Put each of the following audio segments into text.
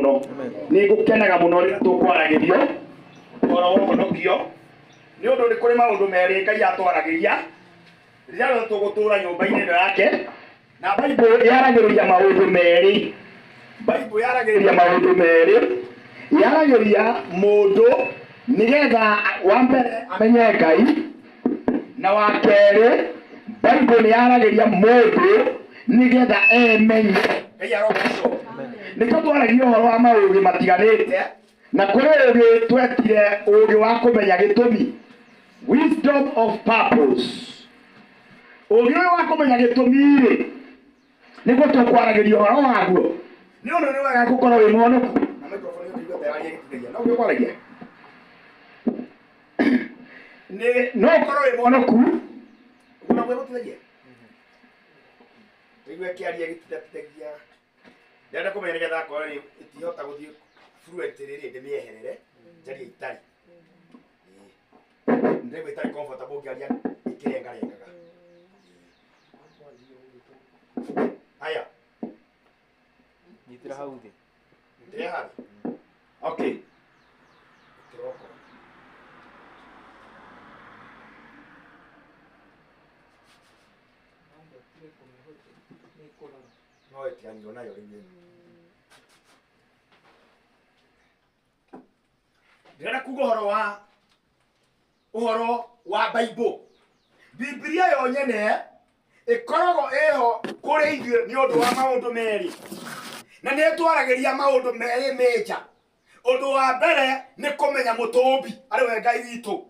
Mũno nĩ ngũkenaga mũno rĩrĩa tũkwaragĩrio ũhoro wa ũhonokio, nĩ ũndũ nĩ kũrĩ maũndũ merĩ Ngai atwaragĩria rĩrĩa rĩothe tũgũtũra nyũmba-inĩ ĩno yake. Na Bible yaragĩrĩria maũndũ merĩ, Bible yaragĩrĩria maũndũ merĩ, yaragĩria mũndũ nĩgetha wa mbere amenye Ngai, na wa kerĩ Bible nĩ yaragĩria mũndũ nĩgetha emenye. Ngai arogocwo. Nĩkĩo twaragia ũhoro wa maũgĩ matiganĩte, na kũrĩ ũgĩ twetire ũgĩ wa kũmenya gĩtũmi, wisdom of purpose. Ũgĩ ũyũ wa kũmenya gĩtũmi-rĩ, nĩguo tũkwaragĩria ũhoro waguo, nĩ ũndũ nĩ wega gũkorwo wĩ mũhonoku. Na microphone ĩyo ndĩigua ta ĩraria ĩgĩtithagia. No ũguo kwaragia nĩ no ũkorwo wĩ mũhonoku ũguo naguo ĩgũtithagia, ndĩigua ĩkĩaria ĩgĩtithatithagia. Ndĩrenda kũmenya nĩgetha akorwo rĩ ĩtihota gũthiĩ fluently rĩ, ndĩmĩeherere njarie itarĩ. Ĩĩ. Ndĩraigua itarĩ comfortable ngĩaria ĩkĩrengarengaga. Haya. Nyitĩra hau thĩ. Ndĩre hathi. Okay. Kĩroko. No ĩtiganirwo nayo rĩu ĩno. Ndĩrenda kuga ũhoro wa Bible. Bibilia yo nyene ĩkoragwo ĩho kũrĩ ithuĩ nĩ ũndũ wa maũndũ merĩ, na nĩ ĩtwaragĩria maũndũ merĩ major. Ũndũ wa mbere nĩ kũmenya mũtũmbi arĩ we Ngai witũ,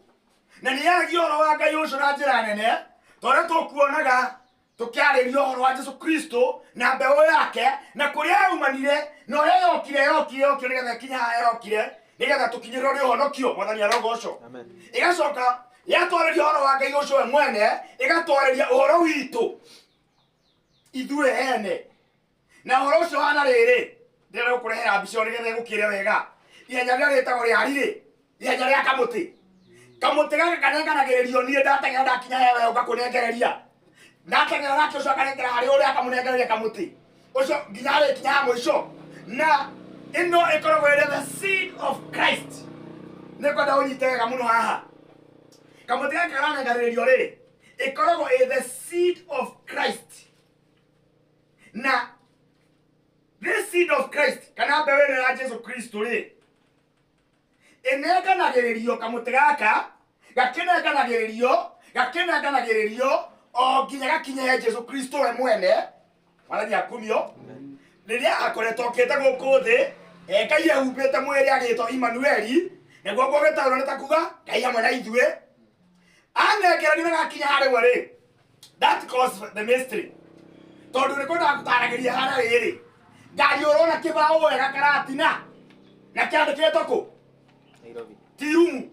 na nĩ yaragia ũhoro wa Ngai ũcio na njĩra nene, tondũ tũkuonaga tũkĩarĩria ũhoro wa Jesu Kristo na mbeũ yake na kũrĩa yaumanire na ũrĩa yokire yokire yokire nĩgetha ĩkinye haha yokire, nĩgetha tũkinyĩrwo nĩ ũhonokio. Mwathani arogocwo. Amen. Ĩgacoka yatwarĩria ũhoro wa Ngai ũcio we mwene, ĩgatwarĩria ũhoro witũ ithuĩ ene. Na ũhoro ũcio hana rĩrĩ, ndĩrenda gũkũrehera mbica ĩyo nĩgetha ĩgũkĩre wega. Ihenya rĩrĩa rĩtagwo rĩa rirĩ, ihenya rĩa kamũtĩ. Kamũtĩ gaka kanenganagĩrĩrio, niĩ ndateng'era ndakinya hewe ũgakũnengereria, ndateng'era nake ũcio akanengera harĩ ũrĩa akamũnengereria kamũtĩ ũcio nginya arĩkinya ha mũico. Na ĩno ĩkoragwo ĩrĩ the seed of Christ. Nĩ kwenda ũnyite wega mũno haha. Kamũtĩ gaka karanenganĩrĩrio rĩ, ĩkoragwo ĩ the seed of Christ. Na this seed of Christ, kana mbeũ ĩno ya Jesu Kristo rĩ, ĩnenganagĩrĩrio kamũtĩ gaka gakĩnenganagĩrĩrio gakĩnenganagĩrĩrio o nginya gakinye he Jesu Kristo we mwene. Mwathani akumio. Rĩrĩa akoretwo okĩte gũkũ thĩ, Ngai ehumbĩte mwĩrĩ agĩtwo Imanueli, nĩguo gũgĩtaũrwo nĩ ta kuga Ngai hamwe na ithuĩ, anengererio na gakinya harĩ we rĩ, that caused the mystery, tondũ nĩ kwendaga gũtaragĩria hana rĩrĩ ngari ũrona kĩbaũ wega karatina na kĩandĩkĩtwo kũ? Nairobi. Tirumu.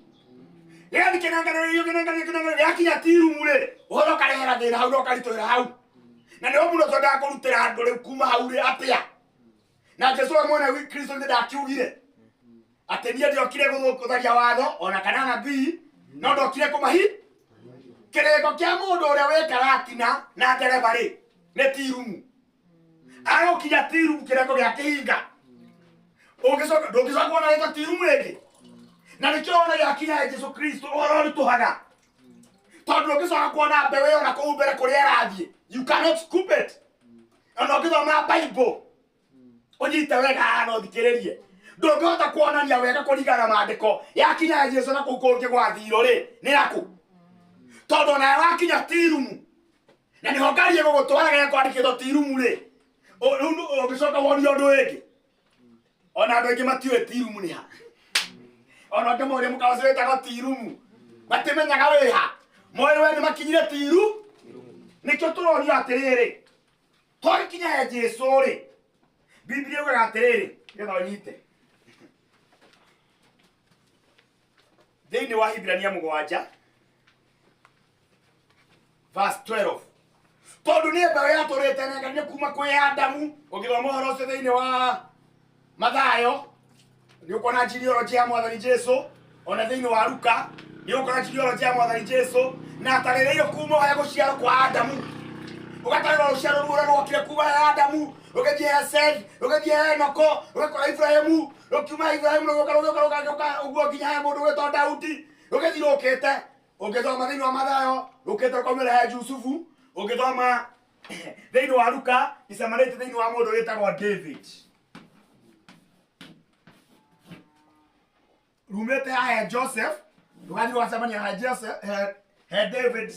Gĩgathiĩ kĩnenganĩrĩrio kĩnenganĩrĩrio kĩnenganĩrĩrio, gĩakinya tirumu rĩ, ũhoro ũkarehera thĩna hau na ũkaritũhĩra hau, na nĩho mũno twendaga kũrutĩra andũ rĩu kuma hau rĩ atĩa. Na Jesu we mwene Kristo nĩ ndakiugire atĩ niĩ ndiokire gũtharia watho ona kana nabii, no ndokire kũmahi. Kĩrĩko kĩa mũndũ ũrĩa wĩ karatina na ndereba rĩ, nĩ tirumu. Agũkinya tirumu, kĩrĩko gĩa kĩhinga, ũngĩcoka ndũngĩcoka kuona rĩtwa tirumu rĩngĩ. Na nĩkĩo ona gĩakinya Jesu Kristo ũhoro ũritũhaga, tondũ ndũngĩcoka kuona mbeũ ĩyo na kũu mbere kũrĩa ĩrathiĩ. You cannot scoop it. Ona ũngĩthoma Bible ũnyite wega haha na ũthikĩrĩrie, ndũngĩhota kuonania wega kũringana na maandĩko yakinya ya Jesu na kũu kũngĩ gwathirwo rĩ nĩ yaku, tondũ onawe wakinya tirumu na nĩho ngari ĩgũgũtwara gĩa kwandĩkĩtwo tirumu rĩ, rĩu ũngĩcoka wonie ũndũ wĩngĩ. Ona andũ aingĩ matiũĩ tirumu nĩ ha. Ona ũngĩmoria mũkawa ũcio wĩtagwo tirumu, matimenyaga wĩ ha. Moĩ we nĩ makinyire tiru. Nĩkĩo tũrorio atĩrĩrĩ, twagĩkinya he Jesu rĩ, Biblia yugaga atĩrĩrĩ, nĩgetha ũnyite thĩinĩ wa Hibrania 7 verse 12, tondũ nĩ mbeũ yatũrĩte nenganire kuma kwĩ Adamu. Ũngĩthoma ũhoro ũcio thĩinĩ wa Mathayo, nĩ ũkuona genealogy ya Mwathani Jesu. Ona thĩinĩ wa Luka nĩ ũkuona genealogy ya Mwathani Jesu, na atarĩrĩirwo kuma ũrĩa gũciarwo kwa Adamu. Ũgatarĩrwo rũciaro ruo ũrĩa rwokire kuma he Adamu, rũgĩthiĩ he Seth, rũgĩthiĩ he Enoko, rũgĩkora Ibrahimu, rũkiuma Ibrahimu rũgĩũka rũgĩũka rũgĩũka ũguo nginya he mũndũ ũgwĩtwo Daudi, rũgĩthiĩ rũkĩte. Ũngĩthoma thĩinĩ wa Mathayo, rũkĩte rũkaumĩra he Jusufu. Ũngĩthoma thĩinĩ wa Luka, icemanĩtie thĩinĩ wa mũndũ wĩtagwo David. Rumĩte haha he Joseph, rũgathiĩ rũgacemania he Joseph, he David,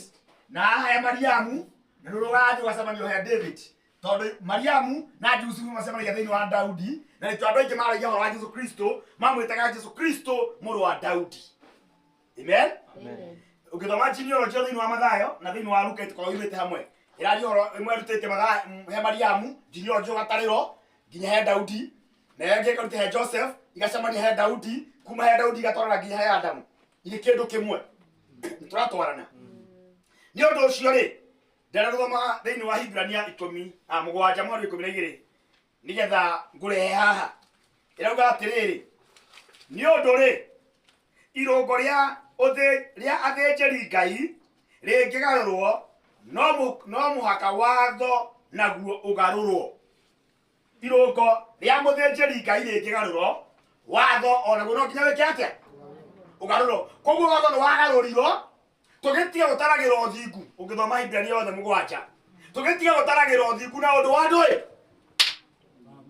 na haha he Mariamu, na rũu rũgathiĩ rũgacemanio he David. Tondũ Mariamu na Jusufu macemanagia thĩinĩ wa Daudi, na nĩkĩo andũ aingĩ maragia ũhoro wa Jesu Kristo, mamwĩtaga Jesu Kristo mũrũ wa Daudi. Amen. Ũngĩthoma genealogy thĩinĩ wa Mathayo na thĩinĩ wa Luka itikoragwo yumĩte hamwe. Ĩraria ũhoro ĩmwe ĩrutĩte Mathayo he Mariamu, genealogy ũgatarĩrwo nginya he Daudi, na ĩyo ĩngĩ ĩkaruta he Joseph, igacemania he Daudi, kuma he Daudi igatwarana nginya he Adamu. Irĩ kĩndũ kĩmwe. Nĩtũratwarana. Nĩ ũndũ ũcio rĩ, ndĩrenda gũthoma thĩinĩ wa Hibrania ikũmi, 7 mweri 12 nĩgetha ngũrehe haha. Ĩrauga atĩrĩrĩ, nĩ ũndũ rĩ, irũngo rĩa rĩa athĩnjĩri Ngai rĩngĩgarũrwo, no mũhaka watho naguo ũgarũrwo. Irũngo rĩa mũthĩnjĩri Ngai rĩngĩgarũrwo, watho onaguo no nginya wĩke atĩa? Ũgarũrwo. Koguo watho nĩ wagarũrirwo, tũgĩtiga gũtaragĩra ũthingu. Ũngĩthoma Hibrania yothe 7, tũgĩtiga gũtaragĩra ũthingu na ũndũ wa ndũĩ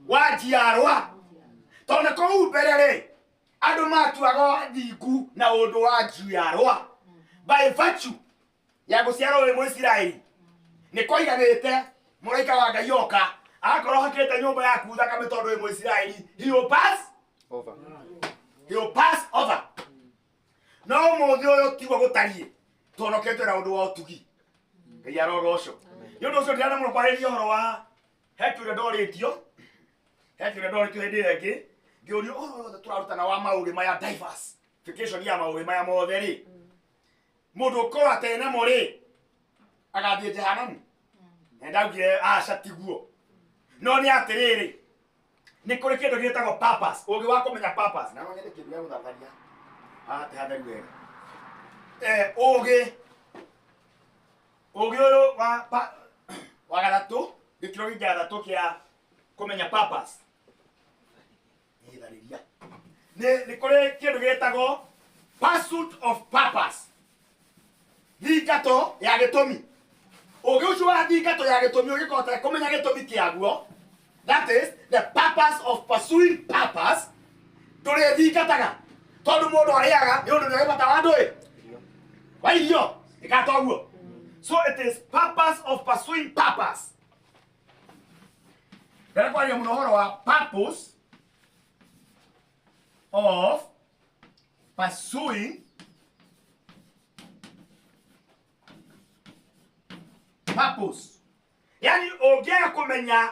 wa njiarwa, tondũ kũu mbere rĩ andũ matuaga athingu na ũndũ wa njiarwa by virtue ya gũciarwo wĩ Mũisiraeli. Nĩ kwaiganĩte mũraika wa Ngai oka akorwo hakĩte nyũmba yaku thakame tondũ wĩ Mũisiraeli, he will pass over. He will pass over. No ũmũthĩ ũyũ tiguo gũtariĩ, tũhonoketio na ũndũ wa ũtugi. Ngai arogocwo. Nĩ ũndũ ũcio ndĩrenda mũno kwarĩria ũhoro wa he kĩũria ndorĩtio, he kĩũria ndorĩtio hĩndĩ ĩyo ĩngĩ, ngĩũrio ũhoro wothe tũrarutana wa maũgĩ maya, diversification ya maũgĩ maya mothe rĩ, mũndũ ũkorwo atarĩ namo rĩ agathiĩ jehanamu. Na ndaugire aca tiguo, no nĩ atĩrĩrĩ, nĩ kũrĩ kĩndũ gĩtagwo purpose, ũgĩ wa kũmenya purpose. Na no nyende kĩndũ gĩa gũthatharia haha ti hatheru wega. Ũgĩ ũyũ wa gatatũ, gĩkĩro gĩa gatatũ kĩa kũmenya purpose. Nĩtharĩria. Nĩ kũrĩ kĩndũ gĩtagwo pursuit of purpose, thingato ya gĩtũmi. Ũgĩ ũcio wa thingato ya gĩtũmi, ũngĩkorwo ũtarĩ kũmenya gĩtũmi kĩaguo, that is the purpose of pursuing purpose, ndũrĩthingataga, tondũ mũndũ arĩaga nĩ ũndũ nĩ bata wa ndũĩ wa irio ĩkata ũguo. So it is purpose of pursuing purpose. Ndĩrenda kwaria mũno ũhoro wa purpose of pursuing purpose. Yani ũngĩaga kũmenya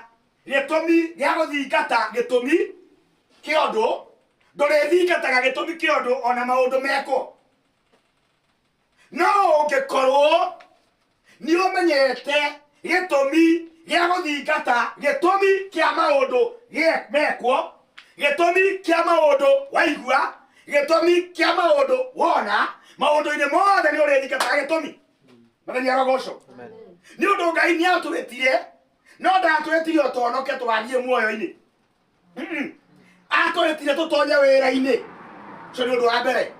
gĩtũmi gĩa gũthingata gĩtũmi kĩa ũndũ, ndũrĩthingataga gĩtũmi kĩa ũndũ ona maũndũ mekwo. No ũngĩkorwo nĩ ũmenyete gĩtũmi gĩa gũthingata gĩtũmi kĩa maũndũ mekwo, gĩtũmi kĩa maũndũ waigua, gĩtũmi kĩa maũndũ wona, maũndũ-inĩ mothe nĩ ũrĩthingataga gĩtũmi. Mwathani arogocwo. Nĩ ũndũ Ngai nĩ atwĩtire, no ndatwĩtire o tũhonoke tũgathiĩ muoyo-inĩ. Atwĩtire tũtonye wĩra-inĩ. Ũcio nĩ ũndũ wa mbere.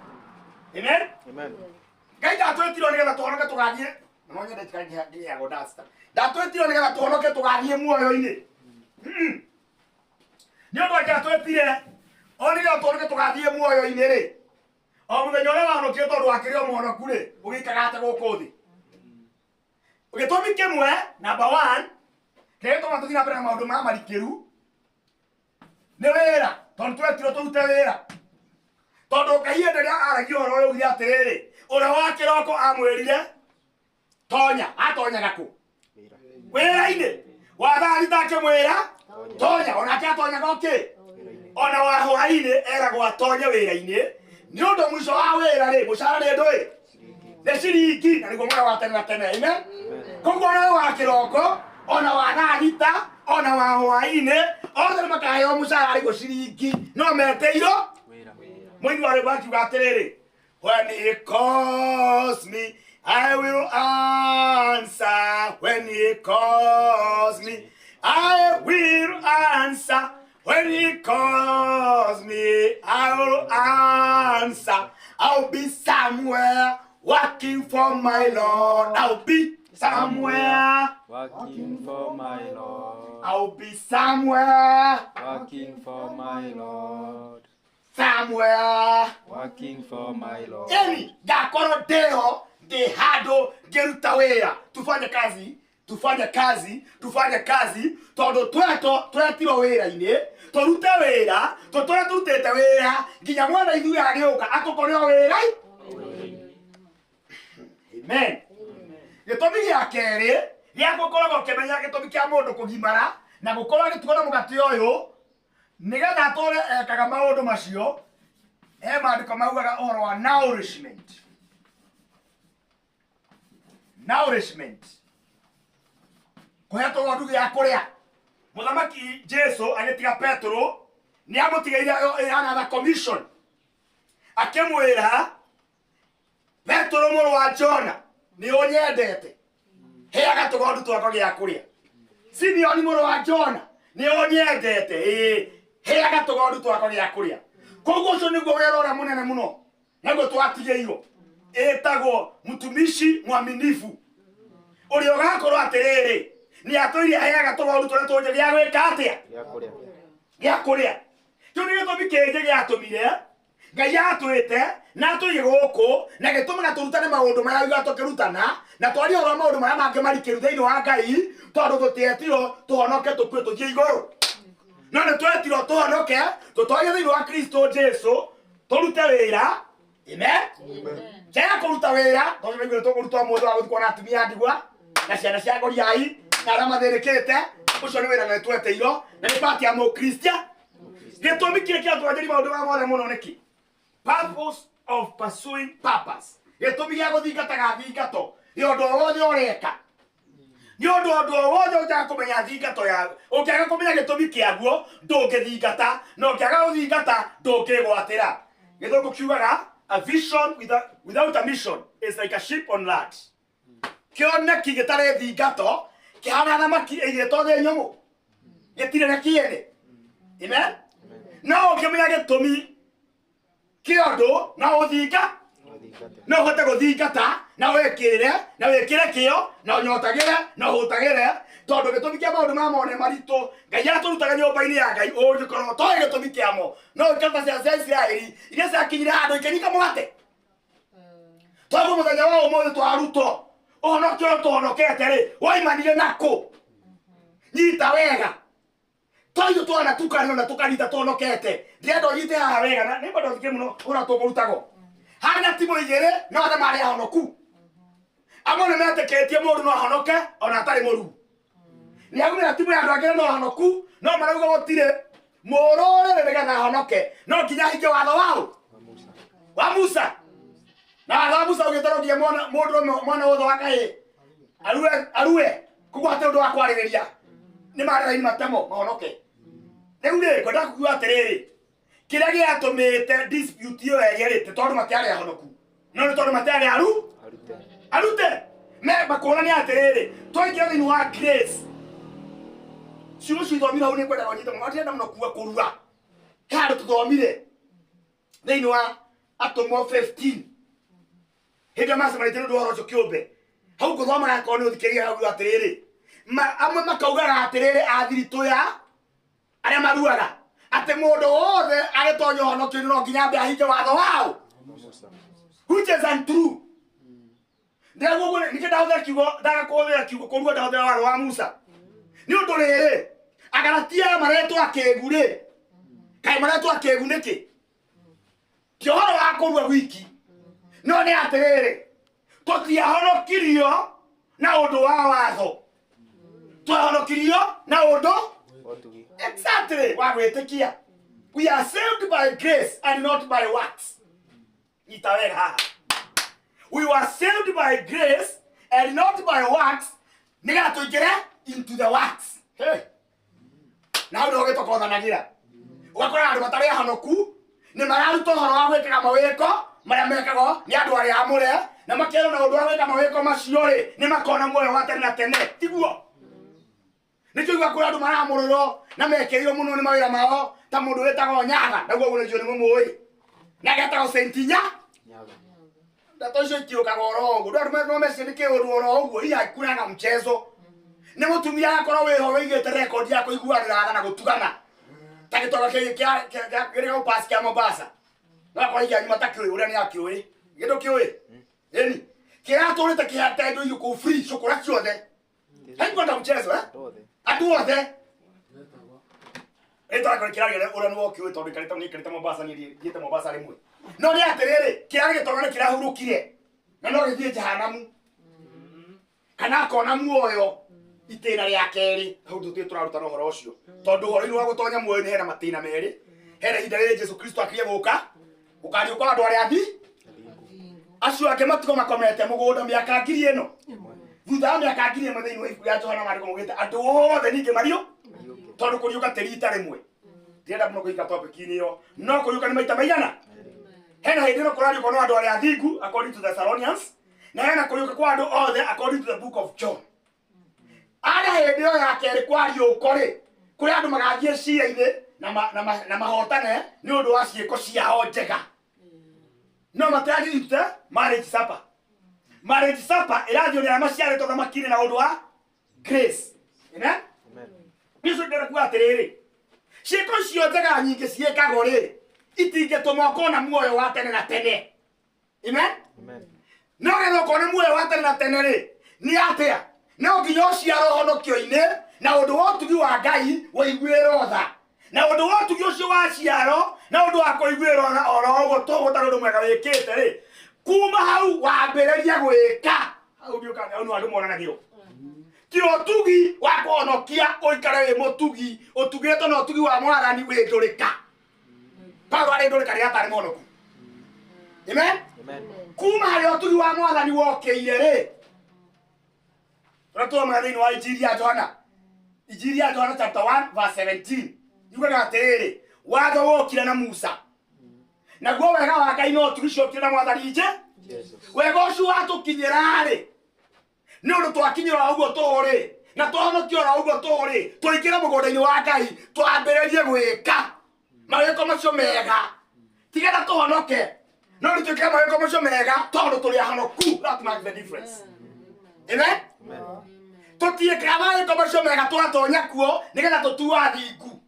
Amen. Amen. Ngai ndatwĩtire nĩgetha tũhonoke tũgathiĩ, na no nyende njikare ngĩheagwo duster. Ndatwĩtire nĩgetha tũhonoke tũgathiĩ muoyo-inĩ. Nĩ ũndũ angĩ atwĩtire o nĩgetha tũhonoke tũgathiĩ muoyo-inĩ rĩ, o mũthenya ũrĩa wahonokire tondũ wakĩrĩ o mũhonoku rĩ, ũgĩikaraga atĩa gũkũ thĩ? Gĩtũmi kĩmwe, number 1, kĩrĩa gĩtũmaga tũthiĩ na mbere na maũndũ ma marikĩru nĩ wĩra, tondũ twetirwo tũrute wĩra. Tondũ Ngai hĩndĩ ĩrĩa aragia ũhoro ũyũ augire atĩrĩrĩ, ũrĩa wa kĩroko amwĩrire tonya, atonyaga kũ? Wĩra-inĩ. Wa thaa thita akĩmwĩra tonya, onake atonyaga ũkĩ? Ona wa hwaĩ-inĩ eragwo atonye wĩra-inĩ, nĩ ũndũ mũico wa wĩra rĩ, mũcara nĩ ndũĩ? Nĩ ciringi, na nĩguo muoyo wa tene na tene. Amen. Koguo ona wa kĩroko, ona wa thaa thita, ona wa hwaĩ-inĩ, othe nĩ makaheo mũcara arĩguo ciringi, no metĩirwo mũini wa rwĩmbo akiuga atĩrĩrĩ, when he calls me I will answer when he calls me. I will answer when he calls me. I will answer. I'll be somewhere working for my Lord. I'll be somewhere. Working for my Lord. I'll be somewhere. Working for my Lord. Somewhere. Working for my Lord. Yani ngakorwo ndĩho ndĩ handũ ngĩruta wĩra. Tufanye kazi, tufanye kazi, tufanye kazi tondũ twetwo twetirwo wĩra-inĩ tũrute wĩra tũtũre tũrutĩte wĩra nginya mwana ithuĩ agĩũka atũkore o wĩra. Amen. Gĩtũmi gĩa kerĩ gĩa gũkoragwo ũkĩmenya gĩtũmi kĩa mũndũ kũgimara na gũkorwo agĩtugo na mũgate ũyũ nĩgetha atũre ekaga maũndũ macio, he maandĩko maugaga ũhoro wa nourishment. Nourishment. Kũhe tũgondu gĩa kũrĩa. Mũthamaki Jesu agĩtiga Petero nĩ amũtigĩire another commission. Akĩmwĩra Petero mũrũ wa Jona nĩ ũnyendete, heaga tũgondu twakwa gĩa kũrĩa. Simeoni mũrũ wa Jona nĩ ũnyendete, ĩĩ heaga tũgondu twakwa gĩa kũrĩa. Koguo ũcio nĩguo wĩra ũrĩa mũnene mũno naguo twatigĩirwo, ĩtagwo mtumishi mwaminifu, ũrĩa ũgakorwo atĩrĩrĩ nĩ atũire aheaga tũgondu tũrĩa tũnje gĩa gwĩka atĩa, gĩa kũrĩa. Kĩu nĩ gĩtũmi kĩngĩ gĩatũmire Ngai atwĩte na atũige gũkũ na gĩtũmaga tũrutane maũndũ marĩa ithuĩ tũkĩrutana na twarie ũhoro wa maũndũ marĩa mangĩ marikĩru thĩinĩ wa Ngai, tondũ tũtietirwo tũhonoke tũkue tũthiĩ igũrũ, no nĩ twetirwo tũhonoke tũtonye thĩinĩ wa Kristo Jesu tũrute wĩra. Amen. Njega kũruta wĩra tondũ nĩguo tũkũruta mũndũ wa gũthiĩ kuona atumia a ndigwa na ciana cia ngoriai na arĩa mathĩnĩkĩte. Ũcio nĩ wĩra twetĩirwo na nĩ part ya mũkristia. Gĩtũmi kĩrĩa kĩratwanjĩria maũndũ maya mothe mũno nĩkĩ? Purpose of pursuing purpose. Gĩtũmi gĩa gũthingataga thingato nĩ ũndũ o wothe ũreka, nĩ ũndũ ũndũ o wothe ũngĩaga kũmenya thingato ya, ũngĩaga kũmenya gĩtũmi kĩaguo ndũngĩthingata, na ũngĩaga gũthingata ndũngĩgwatĩra. Gĩthũngũ kiugaga a vision without a mission is like a ship on land. Kĩoneki gĩtarĩ thingato kĩhana thamaki ĩigĩtwo thĩ nyũmũ, gĩtirĩ na kĩene. Amen. No ũngĩmenya gĩtũmi kĩa ũndũ no ũthinga, no ũhote gũthingata na wĩkĩrĩre na wĩkĩre kĩo na ũnyotagĩre na ũhũtagĩre, tondũ gĩtũmi kĩa maũndũ maya mothe maritũ Ngai atũrutaga nyũmba-inĩ ya Ngai ũngĩkorwo ũtoĩ gĩtũmi kĩamo, no ũikare ciana cia Isiraeli iria ciakinyire handũ ikĩnyita mũgate. Tondũ mũthenya wa ũmũthĩ twarutwo ũhonokio ũyũ tũhonokete rĩ, waimanire nakũ? Nyita wega tondũ twanatukanio na tũkanyita tũhonokete. Ndĩrenda ũnyite haha wega na nĩ ngwenda ũthike mũno ũrĩa tũkũrutagwo. Harĩ na timũ igĩrĩ no othe marĩ ahonoku. Amwe nĩ metĩkĩtie mũndũ no ahonoke ona atarĩ mũruu. Nĩ aumĩra timũ ya andũ angĩ no ahonoku no marauga gũtirĩ mũrũrĩrĩ nĩgetha ahonoke no nginya ahingie watho wao wa Musa. Na watho wa Musa ũgĩte no nginya mũndũ mwana wothe wa kahĩĩ arue, koguo hatirĩ ũndũ wa kwarĩrĩria, nĩ marĩ raini matemo mahonoke. Rĩu rĩ, ngwenda kuuga atĩrĩrĩ, kĩrĩa gĩatũmĩte dispute ĩyo ĩgĩe rĩ, ti tondũ matiarĩ ahonoku, no nĩ tondũ matiarĩ arute. Me makũrania atĩrĩrĩ, twaingĩra thĩinĩ wa grace, ciugo icio ithomire hau nĩ ngwendaga ũnyite mũno, ndĩrenda mũno kuga kũrua. He handũ tũthomire thĩinĩ wa Atũmwo 15 hĩndĩ ĩrĩa macemanĩtie nĩ ũndũ wa ũhoro ũcio kĩũmbe. Hau ngũthomaga akorwo nĩ ũthikĩrĩria hau atĩrĩrĩ, amwe makaugaga atĩrĩrĩ athiritũ ya arĩa maruaga atĩ mũndũ wothe agĩtonya ũhonokio-inĩ no nginya ambe ahinge watho wao, which is untrue. Ndĩraguo nĩkĩ ndahũthĩra kiugo, ndaga kũhũthĩra kiugo kũrua, ndahũthĩra watho wa Musa. Nĩ ũndũ rĩrĩ, Agalatia maretwo akĩgu rĩ, kaĩ maretwo akĩgu nĩkĩ? Ti ũhoro wa kũrua wiki, no nĩ atĩrĩrĩ, tũtiahonokirio na ũndũ wa watho, twahonokirio na ũndũ exactly wa gwĩtĩkia. We are saved by grace and not by works. Nyita wega haha. We were saved by grace and not by works, nĩgetha tũingĩre into the works. Hey. Na hau nĩho gĩtokothanagĩra. Ũgakora andũ matarĩ ahonoku nĩ mararuta ũhoro wa gwĩkaga mawĩko Marĩa mekagwo nĩ andũ arĩa amũre na makerwo na ũndũ wa gwĩka mawĩko macio rĩ nĩ makona muoyo wa tene na tene tiguo nĩkĩo igua kũrĩ andũ maramũrũrwo na mekĩrĩirwo mũno nĩ mawĩra mao ta mũndũ wĩtagwo Nyaga naguo ũguo nĩcio nĩ mũmũĩ na getagwo Saint Nya ndeto icio itiũkaga oro ũguo ndũ andũ no mecirie nĩ kĩũndũ oro ũguo iya ikuraga mchezo nĩ mũtumia akorwo wĩho wĩigĩte rekondi ya kũiguanĩra tha na gũtugana ta gĩtonga kĩrĩa gũpass kĩa Mombasa no akorwo ikia nyuma ta kĩũĩ ũrĩa nĩ akĩũĩ gĩndũ kĩũĩ ĩni kĩratũrĩte kĩhete indo irio kũu free cũkũra ciothe haikuenda mchezo eh andũ othe rĩtwa rĩakwa kĩraria ũrĩa nĩ wokĩũĩ tondũ ikarĩte nĩ ikarĩte Mombasa niĩ thiĩte Mombasa rĩmwe no nĩ atĩrĩrĩ kĩrarĩ gĩtonga nĩ kĩrahurũkire na no gĩthiĩ jehanamu kana akona muoyo itĩna rĩa kerĩ hau tũtirĩ tũrarutana ũhoro ũcio tondũ ũhoro-inĩ wa gũtonya muoyo-inĩ hena matĩna merĩ hena ihinda rĩrĩ Jesu Kristo akirie gũka gũkariũka andũ arĩa athi acio angĩ matigo makomete mũgũnda mĩaka ngiri ĩno thutha wa mĩaka 1000 thĩinĩ wa ibuku rĩa Johana maandĩko maugĩte andũ othe ningĩ mario tondũ kũriũka ti rita rĩmwe ndĩrenda mũno kũhinga topic-inĩ ĩyo no kũriũka nĩ maita maigana hena hĩndĩ ĩno kũrariũka no andũ arĩa athingu according to the Thessalonians na hena kũriũka kwa andũ othe according to the book of John arĩa hĩndĩ ĩyo ya kerĩ kwariũko rĩ kũrĩ andũ magathiĩ cira-inĩ na mahotane nĩ ũndũ wa ciĩko ciao njega no matirathiĩ marriage supper marriage supper ĩrathiĩ nĩ arĩa maciarĩtwo thamaki-inĩ na ũndũ wa grace amen nicio ndĩrenda kuga atĩrĩrĩ ciĩko icio njega nyingĩ ciĩkagwo rĩ itingĩtũma ũkona muoyo wa tene na tene amen no getha ũkona muoyo wa tene na tene rĩ nĩ atĩa no nginya ũciarwo ũhonokio-inĩ na ũndũ wa ũtugi wa Ngai ũiguĩrwo tha na ũndũ wa ũtugi ũcio wa ciaro na ũndũ wa kũiguĩrwo tha oro ũguo tũgũtarĩ ũndũ mwega wĩkĩte rĩ kuma hau wambĩrĩria gwĩka hau ndiũka hau nĩ andũ monanagio ti ũtugi wa kũhonokia ũikare wĩ mũtugi ũtugĩtwo na ũtugi wa mwathani wĩ ndũrĩka Paulo arĩ ndũrĩka rĩrĩa atarĩ mũhonoku amen kuma harĩa ũtugi wa mwathani wokĩire rĩ ũrĩa tũromaga thĩinĩ wa Injiri ya Johana Injiri ya Johana chapter 1 verse 17 yugaga atĩrĩrĩ watho wokire na Musa naguo wega wa Ngai no ũtugi ciokire na mwathani nje wega ũcio watũkinyĩra rĩ nĩ ũndũ twakinyĩra ũguo tũhũ rĩ na twahonokio oro ũguo tũhũ rĩ tũingĩre mũgũnda-inĩ wa Ngai twambĩrĩrie gwĩka mawĩko macio mega tigetha tũhonoke no nĩ twĩke mawĩko macio mega tondũ tũrĩ ahonoku that makes the difference amen tũtiĩkaga mawĩko macio mega twatonya kuo nĩgetha tũtuo athingu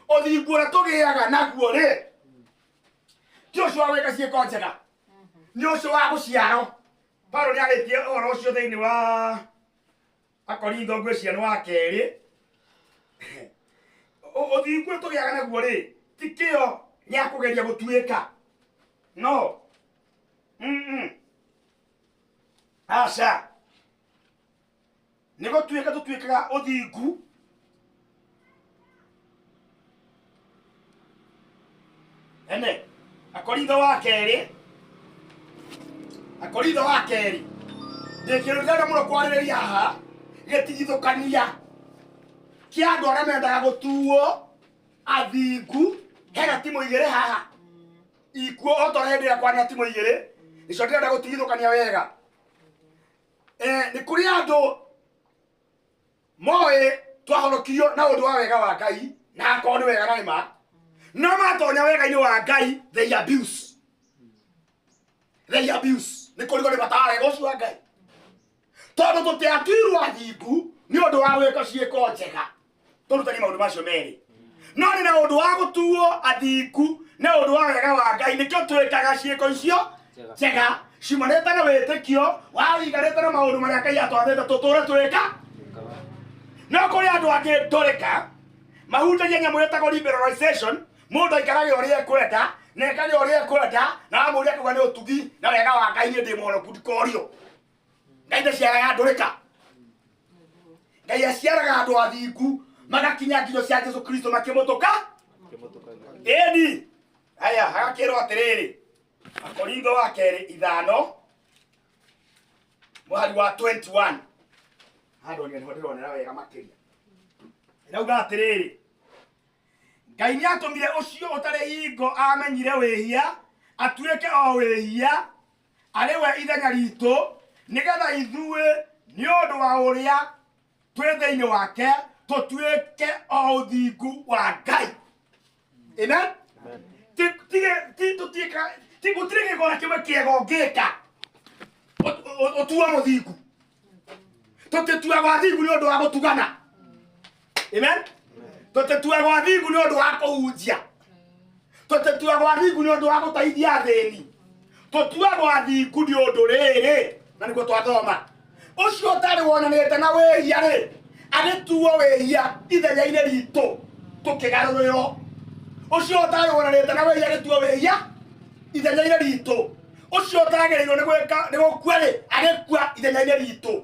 ũthingu ũrĩa tũgĩaga naguo rĩ ti ũcio wa gwĩka ciĩko njega nĩ ũcio wa gũciarwo Paulo nĩ arĩtie ũhoro ũcio thĩinĩ wa Akorintho ngwĩciria nĩ wa kerĩ ũthingu ũrĩa tũgĩaga naguo rĩ ti kĩo gĩa kũgeria gũtuĩka no aca nĩ gũtuĩka tũtuĩkaga ũthingu ene Akorintho wa kerĩ Akorintho wa kerĩ ndĩkĩrũ ndĩrenda mũno kwarĩrĩria haha gĩtigithũkania kĩa andũ arĩa mendaga gũtuo athingu hena timũ igĩrĩ haha ikuo o ta ũrĩa hĩndĩ ĩrĩa kwarĩ na timũ igĩrĩ nĩcio ndĩrenda gũtigithũkania wega nĩ kũrĩ andũ moĩ twahonokirio na ũndũ wa wega wa Ngai na akorwo nĩ wega na nĩ ma no matonya wega-inĩ wa Ngai they abuse nĩ kũrigwo nĩ bata wa wega ũcio wa Ngai tondũ tũtiatuirwo athingu nĩ ũndũ wa gwĩka ciĩko njega tũrutanie maũndũ macio merĩ no nĩ na ũndũ wa gũtuo athingu na ũndũ wa wega wa Ngai nĩkĩo twĩkaga ciĩko icio njega ciumanĩte na wĩtĩkio wa ũiganĩte na maũndũ marĩa Ngai atwathĩte tũtũre twĩka no kũrĩ andũ angĩ ndũrĩka mahunjagia nyamũ ĩtagwo liberalization mũndũ aikarage ũrĩa ekwenda na ekage ũrĩa ekwenda na wamũria akauga nĩ ũtugi na wega wa Ngai niĩ ndĩ mũhonoku ndikorio Ngai ndaciaraga ndũrĩka Ngai aciaraga andũ athingu magakinya nginyo cia Jesu Kristo makĩmũtũka ĩni aya hagakĩrwo atĩrĩrĩ Akorintho wa kerĩ 5 mũhari wa 21 handũ nĩho ndĩronera wega makĩria ĩrauga atĩrĩrĩ Ngai nĩatũmire ũcio ũtarĩ hingo amenyire wĩhia Atuĩke o wĩhia arĩ we ithenya ritũ nĩgetha ithuĩ nĩ ũndũ wa ũrĩa twĩ thĩinĩ wake tũtuĩke o ũthingu wa Ngai. Amen. Ti gũtirĩ gĩko na kĩmwe kĩega ũngĩka ũtuo mũthingu. Tũtituagwo athingu nĩ ũndũ wa gũtugana. Amen. Tũtituagwo athingu nĩ ũndũ wa kũhunjia. Tũtituagwo athingu nĩ ũndũ wa gũteithia athĩni. Tũtuagwo athingu nĩ ũndũ rĩrĩ na nĩguo twathoma. Ũcio ũtarĩ wonanĩte na wĩhia rĩ agĩtuo wĩhia ithenya-inĩ ritũ tũkĩgarũrĩrwo. Ũcio ũtarĩ wonanĩte na wĩhia agĩtuo wĩhia ithenya-inĩ ritũ. Ũcio ũtagĩrĩirwo nĩ gwĩka nĩ gũkua rĩ agĩkua ithenya-inĩ ritũ.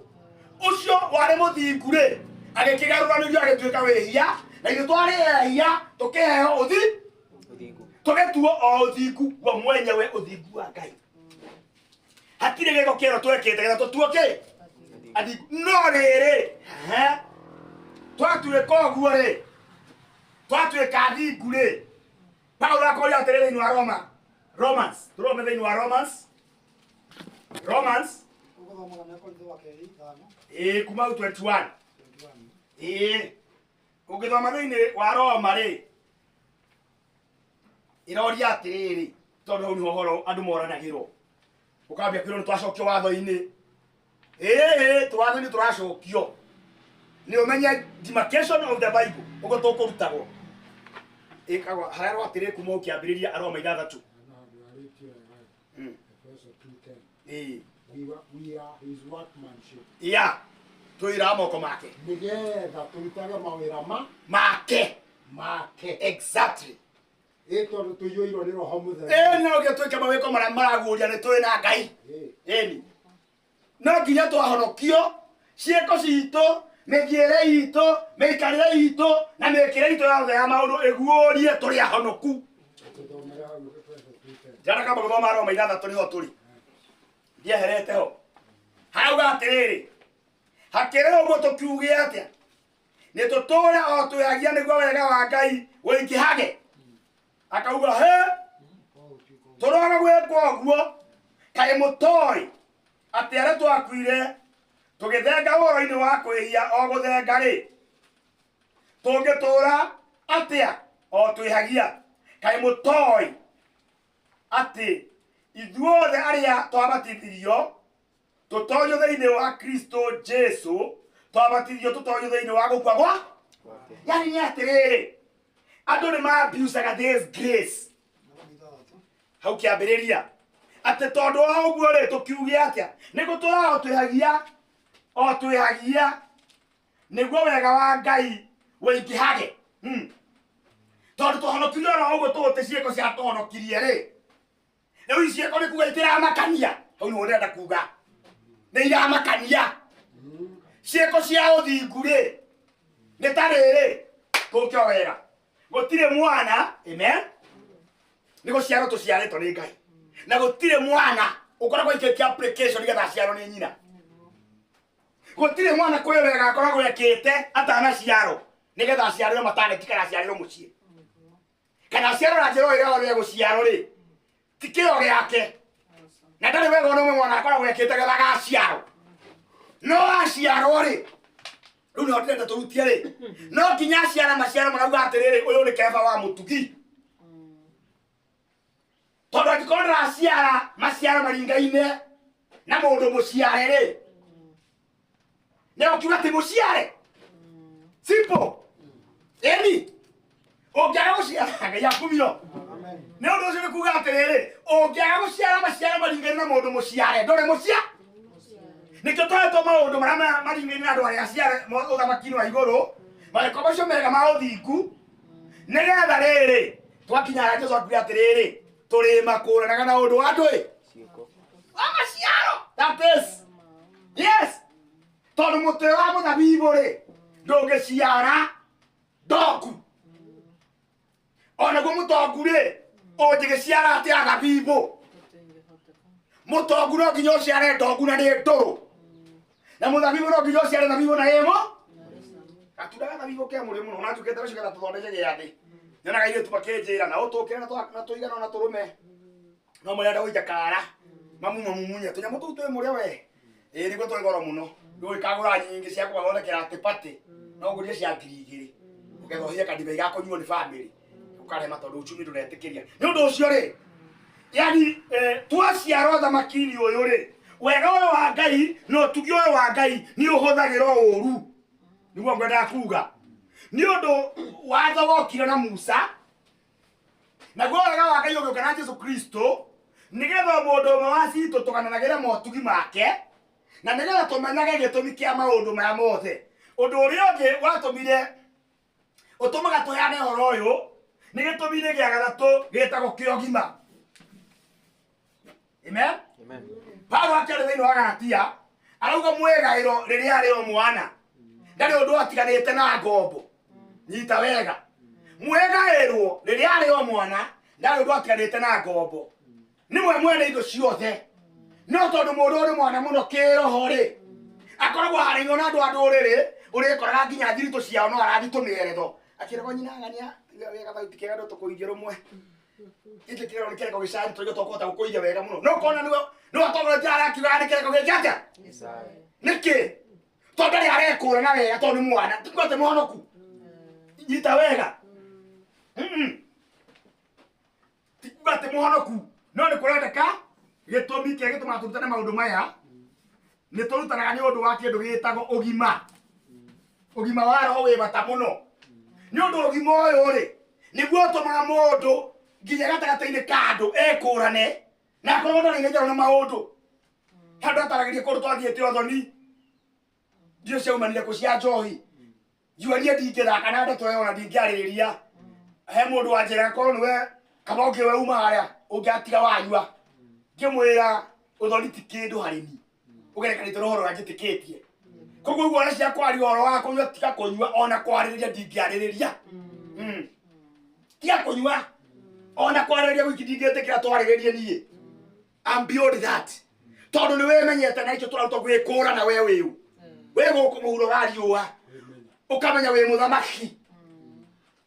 Ũcio warĩ mũthingu rĩ agĩkĩgarũranĩrio agĩtuĩka wĩhia na ithuĩ twarĩ ehia tũkĩheo ũthi tũgĩtuo o ũthingu guo mwenyewe ũthingu wa Ngai. Hatirĩ gĩko kĩero twekĩte getha tũtuo kĩ athingu. No rĩrĩ twatuĩka ũguo rĩ twatuĩka athingu rĩ Paulo akoria atĩrĩ thĩinĩ wa Roma Romans tũrome thĩinĩ wa Romans Romans ĩĩ kuma 21 ĩĩ ũngĩthoma thĩinĩ wa Roma rĩ ĩroria atĩrĩrĩ tondũ hau nĩho ũhoro andũ moranagĩrwo ũkambia kwĩrwo nĩ twacokio watho-inĩ ĩĩ tũwatho-inĩ tũracokio nĩ ũmenye demarcation of the Bible ũguo tũkũrutagwo ĩkagwo harerwo atĩrĩ kuma ũkĩambĩrĩria Aroma ithathatũ. Ĩĩ. We are his workmanship. Ya twĩra moko make nĩgetha tũrutage mawĩra ma make make. Exactly. Ĩ tondũ tũiyũirwo nĩ Roho Mũtheru. Ĩĩ no nginya twĩke mawĩko marĩa maraguũria nĩ twĩ na Ngai. Ĩni no nginya twahonokio ciĩko citũ mĩthiĩre itũ mĩikarĩre itũ na mĩkĩre itũ yothe ya maũndũ ĩguũrie tũrĩ ahonoku. Tũthomere hau Efeso 2:10. Njana kamba gũthoma Roma ithathatũ nĩho tũrĩ ndieherete ho harauga atĩrĩrĩ hakĩrĩ ũguo tũkiuge atĩa nĩ tũtũre o twĩhagia nĩguo wega wa Ngai ũingĩhage. Akauga he tũroga gwĩka ũguo kaĩ mũtoĩ atĩ arĩa twakuire tũgĩthenga ũhoro-inĩ wa kwĩhia o gũthenga rĩ tũngĩtũra atĩa o twĩhagia kaĩ mũtoĩ atĩ ithuothe arĩa twabatithirio tũtonyio thĩinĩ wa Kristo Jesu twabatithio tũtonyio thĩinĩ wa gũkua gwa yani nĩ atĩrĩrĩ andũ nĩ ma-abusaga this grace hau kĩambĩrĩria atĩ tondũ wa ũguo rĩ tũkiuge atĩa nĩ gũtũra o twĩhagia o twĩhagia nĩguo wega wa Ngai ũingĩhage. Tondũ twahonokirio oro ũguo tũgũte ciĩko cia tũhonokirie rĩ rĩu ici ciĩko nĩ kuga itiramakania hau nĩho ndĩrenda kuga nĩ iramakania ciĩko cia ũthingu rĩ nĩ ta rĩrĩ tũkĩo wega gũtirĩ mwana amen nĩ gũciarwo tũciarĩtwo nĩ Ngai na gũtirĩ mwana ũkoragwo aikĩtie application nĩgetha aciarwo nĩ nyina. Gũtirĩ mwana kwĩ wega akoragwo ekĩte atanaciarwo nĩgetha aciarĩrwo maternity kana aciarĩrwo mũciĩ kana aciarwo na njĩra o ĩrĩa yothe egũciarwo rĩ ti kĩo gĩake na ndarĩ wega ona ũmwe mwana akoragwo ekĩte getha agaciarwo no aciarwo rĩ rĩu nĩho ndĩrenda tũrutie rĩ no nginya aciara maciaro marauga atĩrĩrĩ ũyũ nĩ keba wa mũtugi tondũ angĩkorwo ndĩraciara maciaro maringaine na mũndũ mũciare rĩ nĩ ũkiuga ti mũciare simple ĩni ũngĩaga gũciara Ngai akumio nĩ ũndũ ũcio nĩ kuga atĩrĩrĩ ũngĩaga gũciara maciaro maringaine na mũndũ mũciare ndũrĩ mũcia nĩkĩo tũhetwo maũndũ marĩa maringaine na andũ arĩa aciare ũthamaki-inĩ wa igũrũ marĩko macio mega ma ũthingu nĩgetha rĩrĩ twakinya harĩa Jesũ akuire atĩrĩrĩ tũrĩmakũranaga na ũndũ wa ndũĩ wa maciaro that is yes tondũ mũtĩ wa mũthabibũ rĩ ndũngĩciara ndoku onaguo mũtongu rĩ ũngĩgĩciara atĩa thabibũ mũtongu no nginya ũciare ndogu na nĩ ndũrũ na mũthabibũ no nginya ũciare thabibũ na ĩmũ gatunda ga thabibũ ke mũrĩ mũno na njũkĩte rũcio getha tũthondeke gĩathĩ nyonaga airĩtu makĩnjĩra na ũtũkĩre na tũigana na tũrũme No mũrenda gũikia kara mamumamumunya tũnyamũ tũu twĩ mũrĩo we. Ĩĩ nĩguo twĩ goro mũno. Ndũgĩkagũra nyingĩ cia kũmathondekera atĩ patĩ no ũgũrire cia 2,000 ũgetha ũhie kandibei ga kũnyuo nĩ bamĩrĩ ũkarema tondũ uchumi ndũretĩkĩria. Nĩ ũndũ ũcio rĩ, yani twaciarwo thamaki-inĩ ũyũ rĩ, wega ũyũ wa Ngai na ũtugi ũyũ wa Ngai nĩ ũhũthagĩra ũũru. Nĩguo ngwendaga kuga. Nĩ ũndũ watho wokire na Musa, naguo wega wa Ngai ũgĩũka na Jesu Kristo, nĩgetha mũndũ ũmwe wa citũ tũgananagĩre motugi make, na nĩgetha tũmenyage gĩtũmi kĩa maũndũ maya mothe. Ũndũ ũrĩa ũngĩ watũmire ũtũmaga tũheane ũhoro ũyũ nĩ gĩtũmi-inĩ gĩa gatatũ gĩtagwo kĩogima. Amen? Amen. Paulo akĩaria thĩinĩ wa Galatia arauga mwĩgaĩro rĩrĩa arĩ o mwana ndarĩ ũndũ atiganĩte na ngombo. Nyita wega, mwĩgaĩrwo rĩrĩa arĩ o mwana ndarĩ ũndũ atiganĩte na ngombo. Nĩwe mwene indo ciothe, no tondũ mũndũ ũrĩ mwana mũno kĩroho rĩ, akoragwo aharĩirio na andũ a ndũrĩrĩ ũrĩkoraga nginya thiritũ ciao no arathiĩ tũmĩeretho akĩragwo nyina ng'ania wega thauti kega ndo tũkũirie rũmwe gĩkĩ kĩrero nĩ kĩreko gĩcani tũigue tũkũhota gũkũiria wega mũno no kona nĩwe nĩwe atongoretie arakiuga nĩ kĩreko gĩkĩ atĩa nĩkĩ tondũ ndarĩ arekũrana wega tondũ nĩ mwana tikuo atĩ mũhonoku. Nyita wega, tikuo atĩ mũhonoku, no nĩ kũrendeka gĩtũmi kĩrĩa gĩtũmaga tũrutane maũndũ maya nĩ tũrutanaga nĩ ũndũ wa kĩndũ gĩtagwo ũgima. Ũgima wa roho wĩ bata mũno nĩ ũndũ ũgima ũyũ rĩ nĩguo ũtũmaga mũndũ nginya gatagatĩ-inĩ ka andũ ekũrane na akorwo ndarĩ na njaro na maũndũ. Handũ ataragĩria kũndũ twathiĩte ũthoni ndio ciaumanire kũ cia njohi njiua niĩ ndingĩthaka na ndeto ĩyo ona ndingĩarĩrĩria. He mũndũ wanjĩra korwo nĩwe kaba ũngĩ we uma harĩa ũngĩatiga wanyua, ngĩmwĩra ũthoni ti kĩndũ harĩ niĩ ũgerekanĩte na ũhoro ũrĩa njĩtĩkĩtie. Koguo ũguo ona cia kwaria ũhoro wa kũnyua tiga kũnyua ona kwarĩrĩria ndingĩarĩrĩria. Tiga kũnyua ona kwarĩrĩria gwiki ndingĩtĩkĩra twarĩrĩrie niĩ. I'm beyond that. Tondũ nĩ wĩmenyete na icio tũraruta gwĩkũrana we wĩũ. Wĩ gũkũ mũhuro wa riũa ũkamenya wĩ mũthamaki.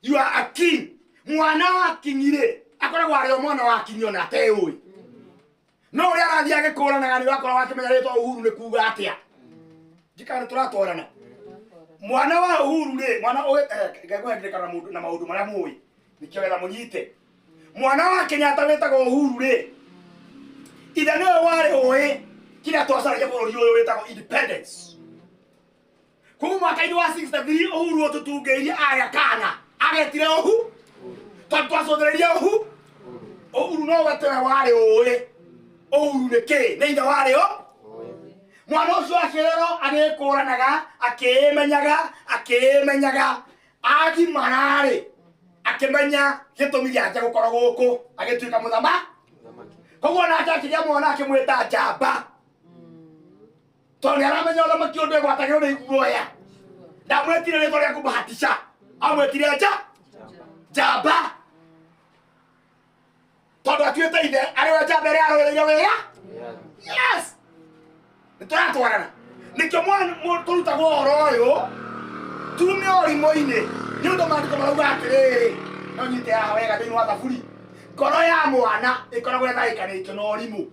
You are a king. Mwana wa king rĩ akoragwo arĩ o mwana wa king ona ateũĩ. No ũrĩa arathiĩ agĩkũranaga nĩ ũrakorwo wakĩmenya rĩtwa Uhuru nĩ kuga atĩa. Njikara nĩ tũratwarana. Mwana wa Uhuru rĩ, mwana ũyũ ngekũhe na mũndũ na maũndũ marĩa mũĩ nĩkĩo getha mũnyite. Mwana wa Kenyatta wĩtagwo Uhuru rĩ, ithe nĩwe warĩ ũĩ kĩrĩa twacaragia bũrũri ũyũ wĩtagwo independence. Koguo mwaka-inĩ wa 63 Uhuru ũtũtungĩirie arĩa kana agetire Uhu tondũ twacũthĩrĩria Uhu. Uhuru no we tiwe warĩ ũĩ Uhuru nĩ kĩ, nĩ ithe warĩ o mwana ũcio akĩrerwo agĩkũranaga akĩĩmenyaga akĩĩmenyaga agimara-rĩ akĩmenya gĩtũmi gĩake gũkorwo gũkũ agĩtuĩka mũthamaki. Koguo nake akĩgĩa mwana akĩmwĩta Njamba tondũ nĩ aramenya ũthamaki ũndũ ĩgwatagĩrwo nĩ iguoya. Ndamwĩtire rĩtwa rĩa kũmbahatisha, amwĩtire Njamba tondũ atuĩte ithe arĩ we njamba ĩrĩa arũĩrĩire wĩra. Yes, nĩ tũratwarana. Nĩkĩo tũrutagwo ũhoro ũyũ tume ũrimũ-inĩ nĩ ũndũ maandĩko marauga atĩrĩrĩ, no nyite haha wega thĩinĩ wa Thaburi, ngoro ya mwana ĩkoragwo ĩthaĩkanĩtio na ũrimũ.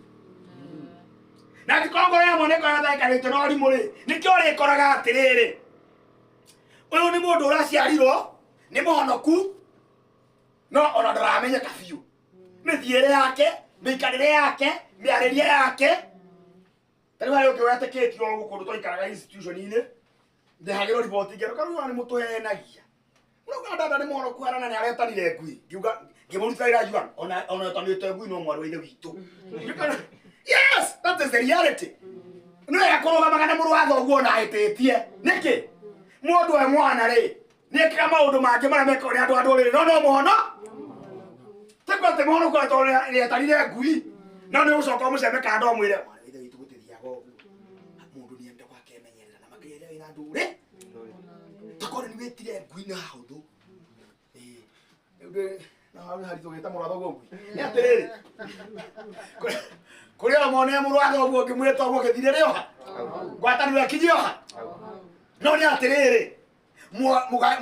Na angĩkorwo ngoro ya mwana ĩkoragwo ĩthaĩkanĩtio na ũrimũ rĩ, nĩkĩo ũrĩkoraga atĩrĩrĩ, ũyũ nĩ mũndũ ũraciarirwo nĩ mũhonoku no ona ndaramenyeka biũ mĩthiĩre yake, mĩikarĩre yake, mĩarĩrie yake. Ta rĩu harĩ ũngĩ wetĩkĩtio gũkũ kũndũ twaikaraga institution-inĩ, ndehagĩrwo riboti ngero karua nĩ mũtũhenagia. Mũrauga dada nĩ mũhonoku harana nĩ aretanire ngui. Ngiuga ngĩmũruta wĩra ngiuga ona etanĩte ngui no mwarĩ wa ithe witũ. Yes, that is the reality. Nĩ wega kũrũgamaga na mũrũ wa thoguo ona ahĩtĩtie. Nĩkĩ? Mũndũ e mwana rĩ, nĩekaga maũndũ mangĩ marĩa mekagwo nĩ andũ a ndũrĩrĩ no no mũhono. Tiguo atĩ mũhonoku tondũ nĩetanire ngui. No nĩ ũgũcoka ũmũceme kando ũmwĩre mwarĩ wa ithe witũ gũtithiaga ũguo. Mũndũ nĩendagwo akemenyerera na makĩria rĩrĩa wĩna ndũrĩ. Takorwo nĩ wĩtire ngui na hũthũ. Ĩĩ. Na hau haritũ gwĩta mũrũ wa thoguo ngui. Nĩ atĩrĩrĩ. Kũrĩ o mone mũrũ wa thoguo ũngĩmwĩta ũguo gĩthire rĩoha. Ngwatanĩro ĩkinyie oha. No nĩ atĩrĩrĩ,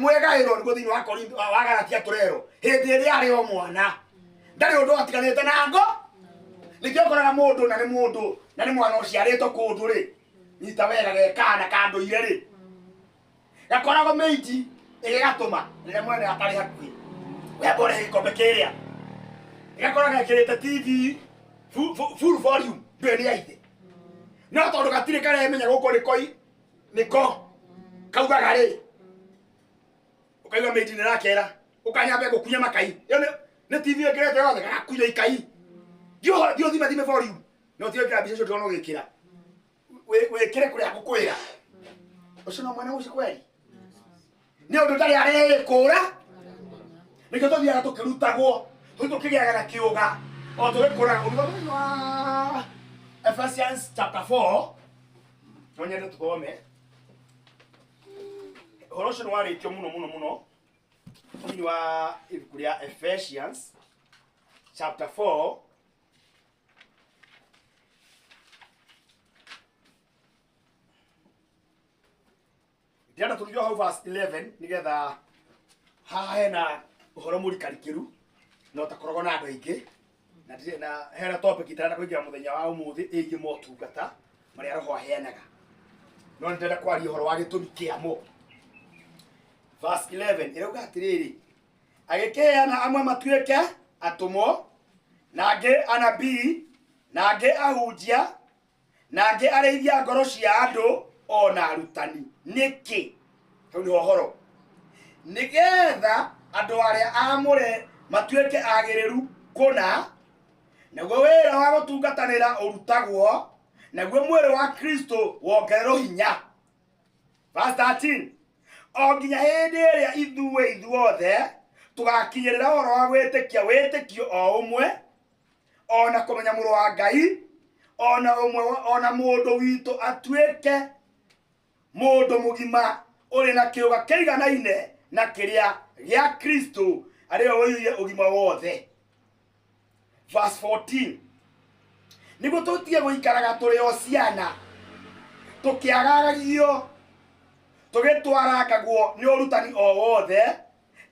mwĩgaĩrwo nĩguo thĩinĩ wa Korintho wa Galatia tũrerwo hĩndĩ ĩrĩa arĩ o mwana ndarĩ ũndũ atiganĩte na ngo. Nĩkĩo ũkoraga mũndũ na nĩ mũndũ na nĩ mwana ũciarĩtwo kũndũ rĩ, nyita wega ge kana ka ndũire rĩ, gakoragwo mĩiti ĩgĩgatũma rĩrĩa mwene atarĩ hakuhĩ. We mbore gĩkombe kĩrĩa. Gĩgakorwo gekĩrĩte TV full volume ndũĩ nĩ ya ithe. No tondũ gatirĩ karemenya gũkũ nĩko nĩko kaugaga rĩ, ũkaigua mĩiti nĩ ĩrakera, ũkanyambe gũkunya makai. Ĩyo nĩ TV ĩkĩrĩte yothe gagakunya ikai. Thiĩ ũthime thime volume. No tiga gwĩkĩra mbica icio ndĩrona ũgĩkĩra. Wĩkĩre kũrĩa ngũkwĩra. Ũcio no mwene mũciĩ kweri. Nĩ ũndũ ndarĩ areĩkũra. Nĩkĩo tũthiaga tũkĩrutagwo, tũthiĩ tũkĩgĩaga na kĩũga, o tũgĩkũraga. Ũndũ thĩinĩ wa Ephesians chapter 4, no nyende tũthome. Ũhoro ũcio nĩ warĩtio mũno mũno mũno thĩinĩ wa ibuku rĩa Ephesians chapter 4. Ndĩrenda tũrutwo hau verse 11 nĩgetha haha hena ũhoro mũrikarikĩru na ũtakoragwo na andũ aingĩ na ndirĩ na hena topic itarenda kũingĩra mũthenya wa ũmũthĩ ĩgiĩ motungata marĩa roho aheanaga, no nĩ ndĩrenda kwaria ũhoro wa gĩtũmi kĩamo. Verse 11 ĩrauga atĩrĩrĩ, agĩkĩheana amwe matuĩke atũmwo, na angĩ anabii, na angĩ ahunjia, na angĩ arĩithia ngoro cia andũ, ona arutani. Nĩkĩ? Hau nĩho ũhoro. Nĩgetha andũ arĩa aamũre matuĩke agĩrĩru kũna, naguo wĩra wa gũtungatanĩra ũrutagwo, naguo mwĩrĩ wa Kristo wongererwo hinya. Verse 13, o nginya hĩndĩ ĩrĩa ithuĩ ithuothe tũgakinyĩrĩra ũhoro wa gwĩtĩkia wĩtĩkio o ũmwe, ona kũmenya mũrũ wa Ngai, ona ũmwe ona mũndũ witũ atuĩke mũndũ mũgima ũrĩ na kĩũga kĩiganaine na kĩrĩa gĩa Kristo, arĩwe ũiyũire ũgima wothe. Verse 14, nĩguo tũtige gũikaraga tũrĩ o ciana, tũkĩagagagio tũgĩtwarangagwo nĩ ũrutani o wothe,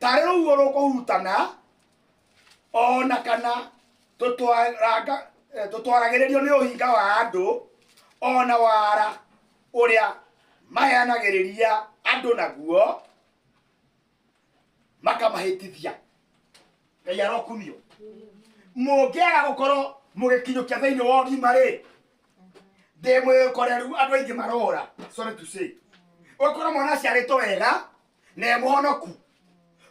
tarĩ rũhuho rũkũhurutana, ona kana tũtwaragĩrĩrio nĩ ũhinga wa andũ, ona wara ũrĩa maheanagĩrĩria andũ naguo makamahĩtithia. Ngai arokumio. Mũngĩaga gũkorwo mũgĩkinyũkia thĩinĩ wa ũgima rĩ, ndĩ mwĩkoreru andũ aingĩ marora, sorry to say, ũkorwo mwana aciarĩtwo wega na e mũhonoku,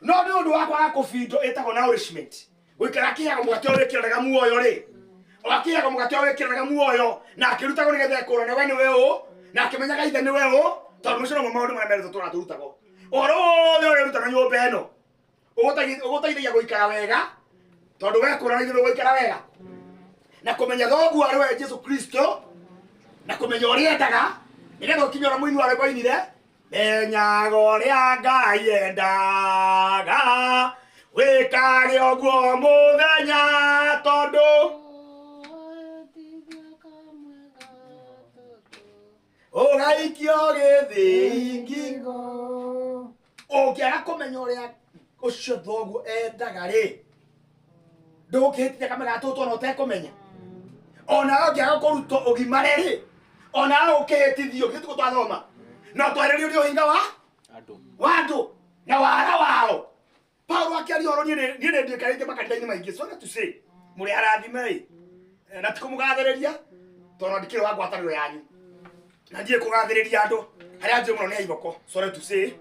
no nĩ ũndũ wa kwaga kũbindo ĩtagwo nourishment, gũikara akĩheagwo mũgate ũrĩa wĩkĩranaga muoyo rĩ, o akĩheagwo mũgate ũrĩa wĩkĩranaga muoyo na akĩrutagwo nĩgetha ekũrane we nĩwe ũ, na akĩmenyaga ithe nĩwe ũ, tondũ mũcio nomo maũndũ marĩa merĩtwo tũra tũrutagwo. Ũhoro wothe ũrĩa ũrutana nyũmba ĩno ũgũteithagia gũikara wega, tondũ wekũrana ithe gũikara wega na kũmenya thoguo arĩ we Jesu Kristo, na kũmenya ũrĩa endaga, nĩgetha ũkinye ũrĩa mũini wa rwĩmbo ainire, menyaga ũrĩa Ngai endaga, wĩkage ũguo mũthenya, tondũ ũgaikio gĩthĩingi. Ũngĩaga kũmenya ũrĩa ũcio thoguo endaga rĩ, ndũgũkĩhĩtithia kamwe ga tũtũ ona ũtekũmenya. Ona ũngĩaga kũrutwo ũgimare rĩ, ona ũkĩhĩtithio githĩ tiguo twathoma, no twarĩrio nĩ ũhinga wa andũ wa andũ na wara wao. Paulo akĩaria ũhoro, niĩ nĩ ndiĩkarĩte makanitha-inĩ maingĩ, sorry to say, mũrĩ arathime ĩ, na ti kũmũgathĩrĩria tondũ ndikĩrĩ wa ngwatanĩro yanyu, na ndiĩ kũgathĩrĩria andũ harĩa njũĩ mũno nĩ aiboko, sorry to say,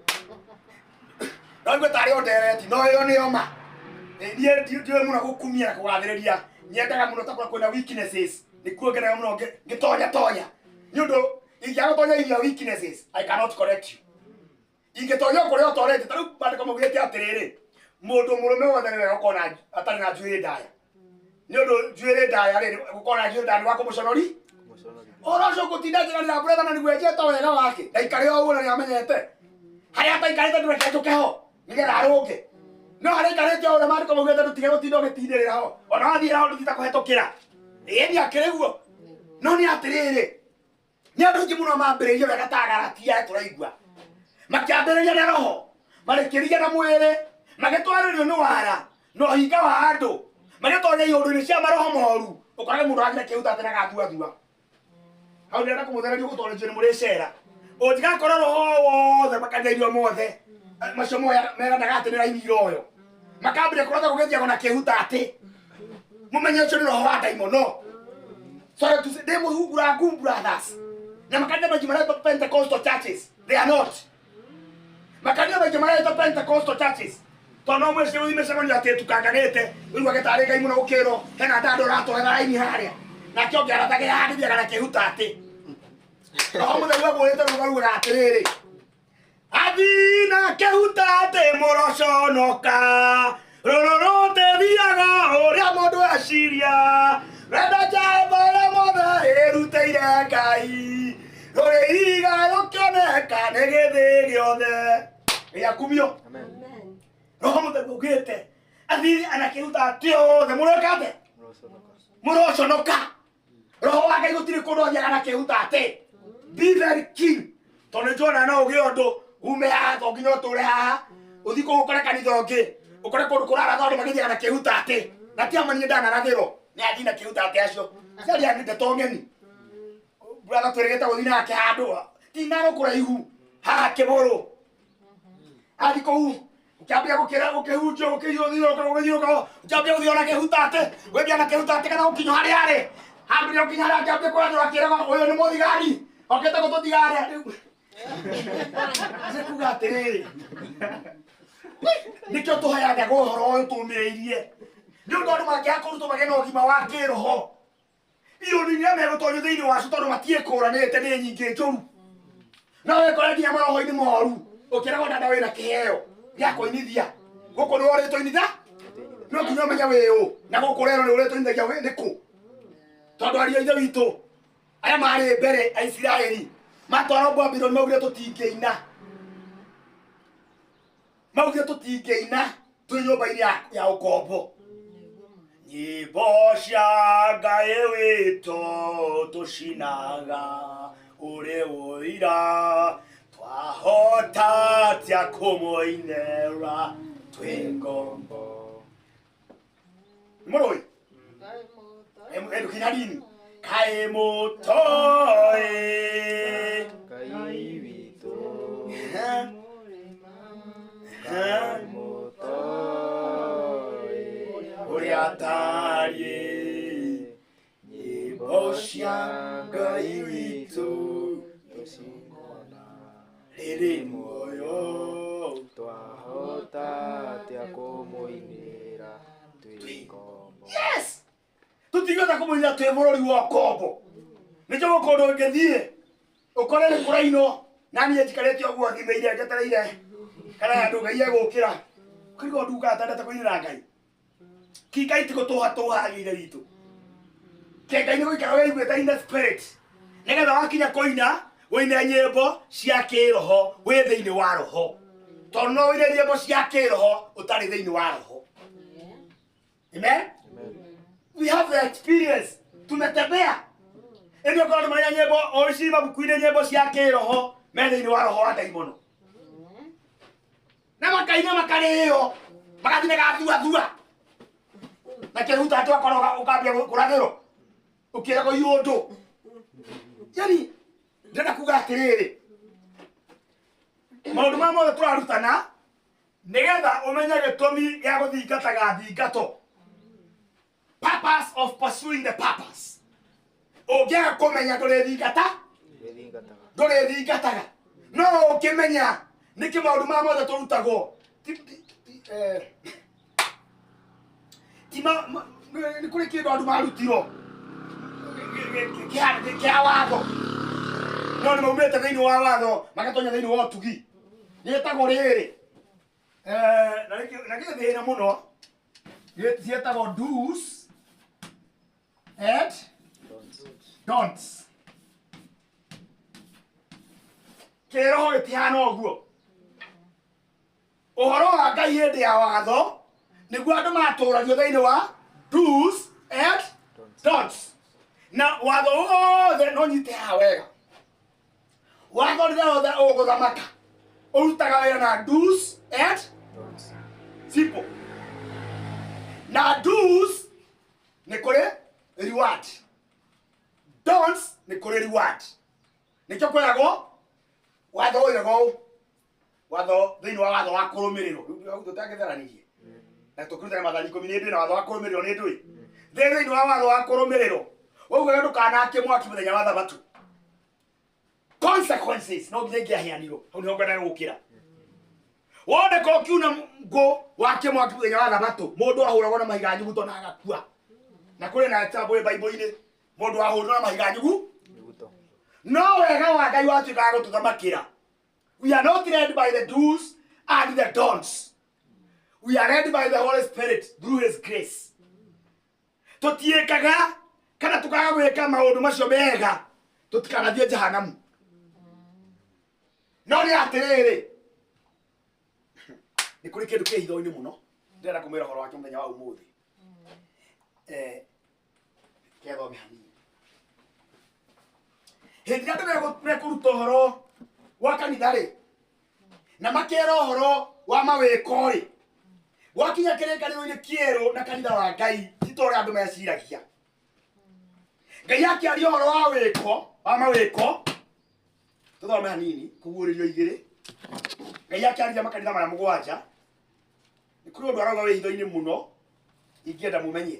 no igue tarĩ o ndereti, no ĩyo nĩyo ma. Niĩ ndiũĩ mũno gũkumia na kũgathĩrĩria, nyendaga mũno ta kũrĩa kwĩna weaknesses nĩkuo ngenaga mũno ngĩtonya tonya, nĩ ũndũ ingĩaga gũtonya in your weaknesses, I cannot correct you. Ingĩtonya kũrĩa ũtorete, ta rĩu maandĩko maugĩte atĩrĩrĩ, mũndũ mũrũme wothe nĩ wega gũkorwo na atarĩ na njuĩrĩ ndaya, nĩ ũndũ njuĩrĩ ndaya rĩ, gũkorwo na njuĩrĩ ndaya nĩ gwa kũmũconori. Ũhoro ũcio ngũtinda njĩranĩra brother na nĩguo enjete wega wake, ndaikare o ũguo na nĩamenyete harĩa ataikarĩte, ndũreke njũke ho nĩgetha arũnge, no harĩa aikarĩte o ũrĩa maandĩko maugĩte, ndũtige gũtinda ũgĩtindĩrĩra ho, ona wathiĩra ho ndũtinda kũhetũkĩra ĩĩ nĩ akĩrĩ guo. No nĩ atĩrĩrĩ, nĩ andũ aingĩ mũno mambĩrĩirie wega ta Galatia tũraigua makĩambĩrĩria na roho, marĩkĩria na mwĩrĩ, magĩtwarĩrio nĩ wara na ũhinga wa andũ, magĩtonya iũndũ-inĩ cia maroho moru. Ũkorage mũndũ arathiĩ na kĩhutatĩ na gatuathua. Hau ndĩrenda kũmũthereria gũtwarĩtio nĩ mũrĩcera. Ũngĩgakora roho wothe makanitha-inĩ mothe macio meranaga atĩ nĩ raini iroyo. Makambĩrĩria kũratha gũgĩthiagwo na kĩhutatĩ. Mũmenye ũcio nĩ roho wa ndaimono. Sorry to say, ndĩ mũhungura ngu brothers. Na makanitha maingĩ maretwo Pentecostal churches. They are not. Makanitha maingĩ maretwo Pentecostal churches. Tondũ no mwĩcirie gũthiĩ mĩcemanio atĩ tukanganĩte, ũiguage tarĩ Ngai mũno gũkĩrwo hena ndandũ ũratwarĩra raini harĩa. Nake ũngĩ arathagĩra handũ na kĩhutatĩ. Roho Mũtheru agũĩte rũtha rugaga atĩrĩrĩ, athi na kĩhutatĩ mũroconoka, rũrũ rũtĩthiaga ũrĩa mũndũ eciria, rwenda njamba ũrĩa mothe ĩrutĩire Ngai, rũrĩ ihiga rũkĩoneka nĩ gĩthĩ gĩothe. Gĩakumio. Amen. Roho Mũtheru augĩte athi na kĩhutatĩ othe mũroka atĩa? Mũroconoka. Roho wa Ngai gũtirĩ kũndũ athiaga na kĩhutatĩ. Be very keen. Tondũ nĩnjũĩ no ũgĩe ũndũ ume haha to nginya ũtũre haha ũthiĩ kũu ũkore kanitha ũngĩ ũkore kũndũ kũraratha andũ magĩthiaga na kĩhutatĩ na ti amanie ndanarathĩrwo nĩ athiĩ na kĩhutatĩ acio ciaria ndeto ng'eni brother twĩrĩgĩte gũthiĩ nake handũ ti narũ kũraihu haha kĩbũrũ athiĩ kũu ũkĩambia gũkĩra ũkĩhunjio ũkĩthiũrũrũka ũgĩthiũrũrũka ũkĩambia gũthiĩ ona kĩhutatĩ gwĩthia na kĩhutatĩ kana gũkinya harĩa arĩ hambĩrĩria gũkinya harĩa akĩambia kũrathĩrwo akĩraga ũyũ nĩ mũthigari okĩte gũtũthigara rĩu nĩ kuga atĩrĩrĩ nĩkĩo tũheanaga ũhoro ũyũ tũmĩrĩirie nĩ ũndũ andũ mangĩaga kũrutwo magĩe na ũgima wa kĩroho irũni iria megũtonyio thĩinĩ wacio tondũ matiĩkũranĩte nĩ nyingĩ njũru no wĩkore nginya maroho-inĩ moru ũkĩragwo dada wĩna kĩheo gĩa kũinithia gũkũ nĩ ũrĩtwo initha no nginya ũmenye wĩ ũ na gũkũ rero nĩ ũrĩtwo inithagia wĩ nĩkũ tondũ ariũ a ithe witũ aya marĩ mbere Aisiraeli matwarwo Babuloni maugire tũtingĩina maugire tũtingĩina twĩ nyũmba-inĩ ya ũkombo nyĩmbo cia Ngai witũ tũcinaga ũrĩ ũira twahota atĩa kũmũinĩra twĩ ngombo mũrũĩ ndũkinya dini kaĩ mũtoĩ Ngai witũ Ngai mũtoĩ ũrĩa atariĩ nyĩmbo cia Ngai witũ tũcinaga rĩrĩ muoyo twahota atĩa kũmũinĩra twĩ ngombo yes tũtingĩhota kũmũinĩra twĩ bũrũri wa ũkombo nĩkĩo gũkũndũ ũngĩthiĩ ũkore nĩ kũrainwo na niĩ njikarĩte ũguo thimĩire njetereire kana handũ Ngai egũkĩra kũrigwo nduga atendete kũinĩra Ngai ki Ngai ti gũtũhatũhagia ithe witũ ke Ngai nĩ gũikara wĩiguĩte in the spirit nĩgetha wakinya kũina ũine nyĩmbo cia kĩroho wĩ thĩinĩ wa roho tondũ no ũine nyĩmbo cia kĩroho ũtarĩ thĩinĩ wa roho. Amen? We have the experience. Tumetembea. Ĩndĩ okorwo andũ marĩa nyĩmbo o ici mabuku-inĩ nyĩmbo cia kĩroho me thĩinĩ wa roho wa ndaimono na makaina makarĩo magathiĩ na gathuathua na kĩhuta atĩ wakorwo ũkambia kũrathĩrwo ũkĩragwo iũndũ yani ndĩrenda kuga atĩrĩrĩ maũndũ maya mothe tũrarutana nĩgetha ũmenye gĩtũmi gĩa gũthingataga thingato purpose of pursuing the purpose ũngĩaga kũmenya ndũrĩthingata Ndũrĩthingataga. Ndũrĩthingataga no ũkĩmenya nĩkĩ maũndũ maya mothe tũrutagwo ti nĩ kũrĩ kĩndũ andũ marutirwo kĩa watho no nĩ maumĩte thĩinĩ wa watho magatonya thĩinĩ wa ũtugi gĩtagwo rĩrĩ na gĩ thĩna mũno ciĩtagwo do's and don'ts kĩroho gĩtihana ũguo ũhoro wa Ngai hĩndĩ ya watho nĩguo andũ matũragio thĩinĩ wa do's and don'ts na watho wothe no nyite haha wega watho rĩrĩa wothe ũgũthamaka ũrutaga wĩra na do's and simple na do's nĩ kũrĩ reward. Reward. Don'ts nĩ kũrĩ reward. Nĩkĩo kwĩragwo watho ũyũ ũũ watho thĩinĩ wa watho wa kũrũmĩrĩrwo. Rĩu tũtangĩtharanirie na tũkĩrutana mathani ikũmi nĩ ndũĩ na watho wa kũrũmĩrĩrwo nĩ ndũĩ. Thĩinĩ wa watho wa kũrũmĩrĩrwo waugaga ndũkanakie mwaki mũthenya wa thabatũ. Consequences no nginya ingĩaheanirwo. Hau nĩho ngwendaga gũkĩra. Woneka ũkiuna ngũ wakie mwaki mũthenya wa thabatũ, mũndũ ahũragwo na mahiga nyuguto na agakua. Na kũrĩ na example ĩ Bible-inĩ, mũndũ ahũrwo na mahiga nyugu. Nyuguto. No wega wa Ngai watuĩkaga gũtũthamakĩra. We are not led by the do's and the don'ts. We are led by the Holy Spirit through his grace. Tũtiĩkaga kana tũkaga gwĩka maũndũ macio mega tũtikanathiĩ jehanamu. No nĩ atĩrĩrĩ, nĩ kũrĩ kĩndũ kĩ hitho-inĩ mũno ndĩrenda kũmwĩra ũhoro wake mũthenya wa ũmũthĩ. Kethome hanini. Hĩndĩ ĩrĩa andũ mekũruta ũhoro wa kanitha rĩ, na makera ũhoro wa mawĩko rĩ, gwakinya kĩrĩkanĩro-inĩ kĩerũ na kanitha wa Ngai ti ta ũrĩa andũ meciragia. Ngai akĩaria ũhoro wa wĩko, wa mawĩko, tũthome hanini kũguũrĩrio igĩrĩ. Ngai akĩaria makanitha marĩa mũgwanja, nĩ kũrĩ ũndũ arauga wĩ hitho-inĩ mũno ingĩenda mũmenye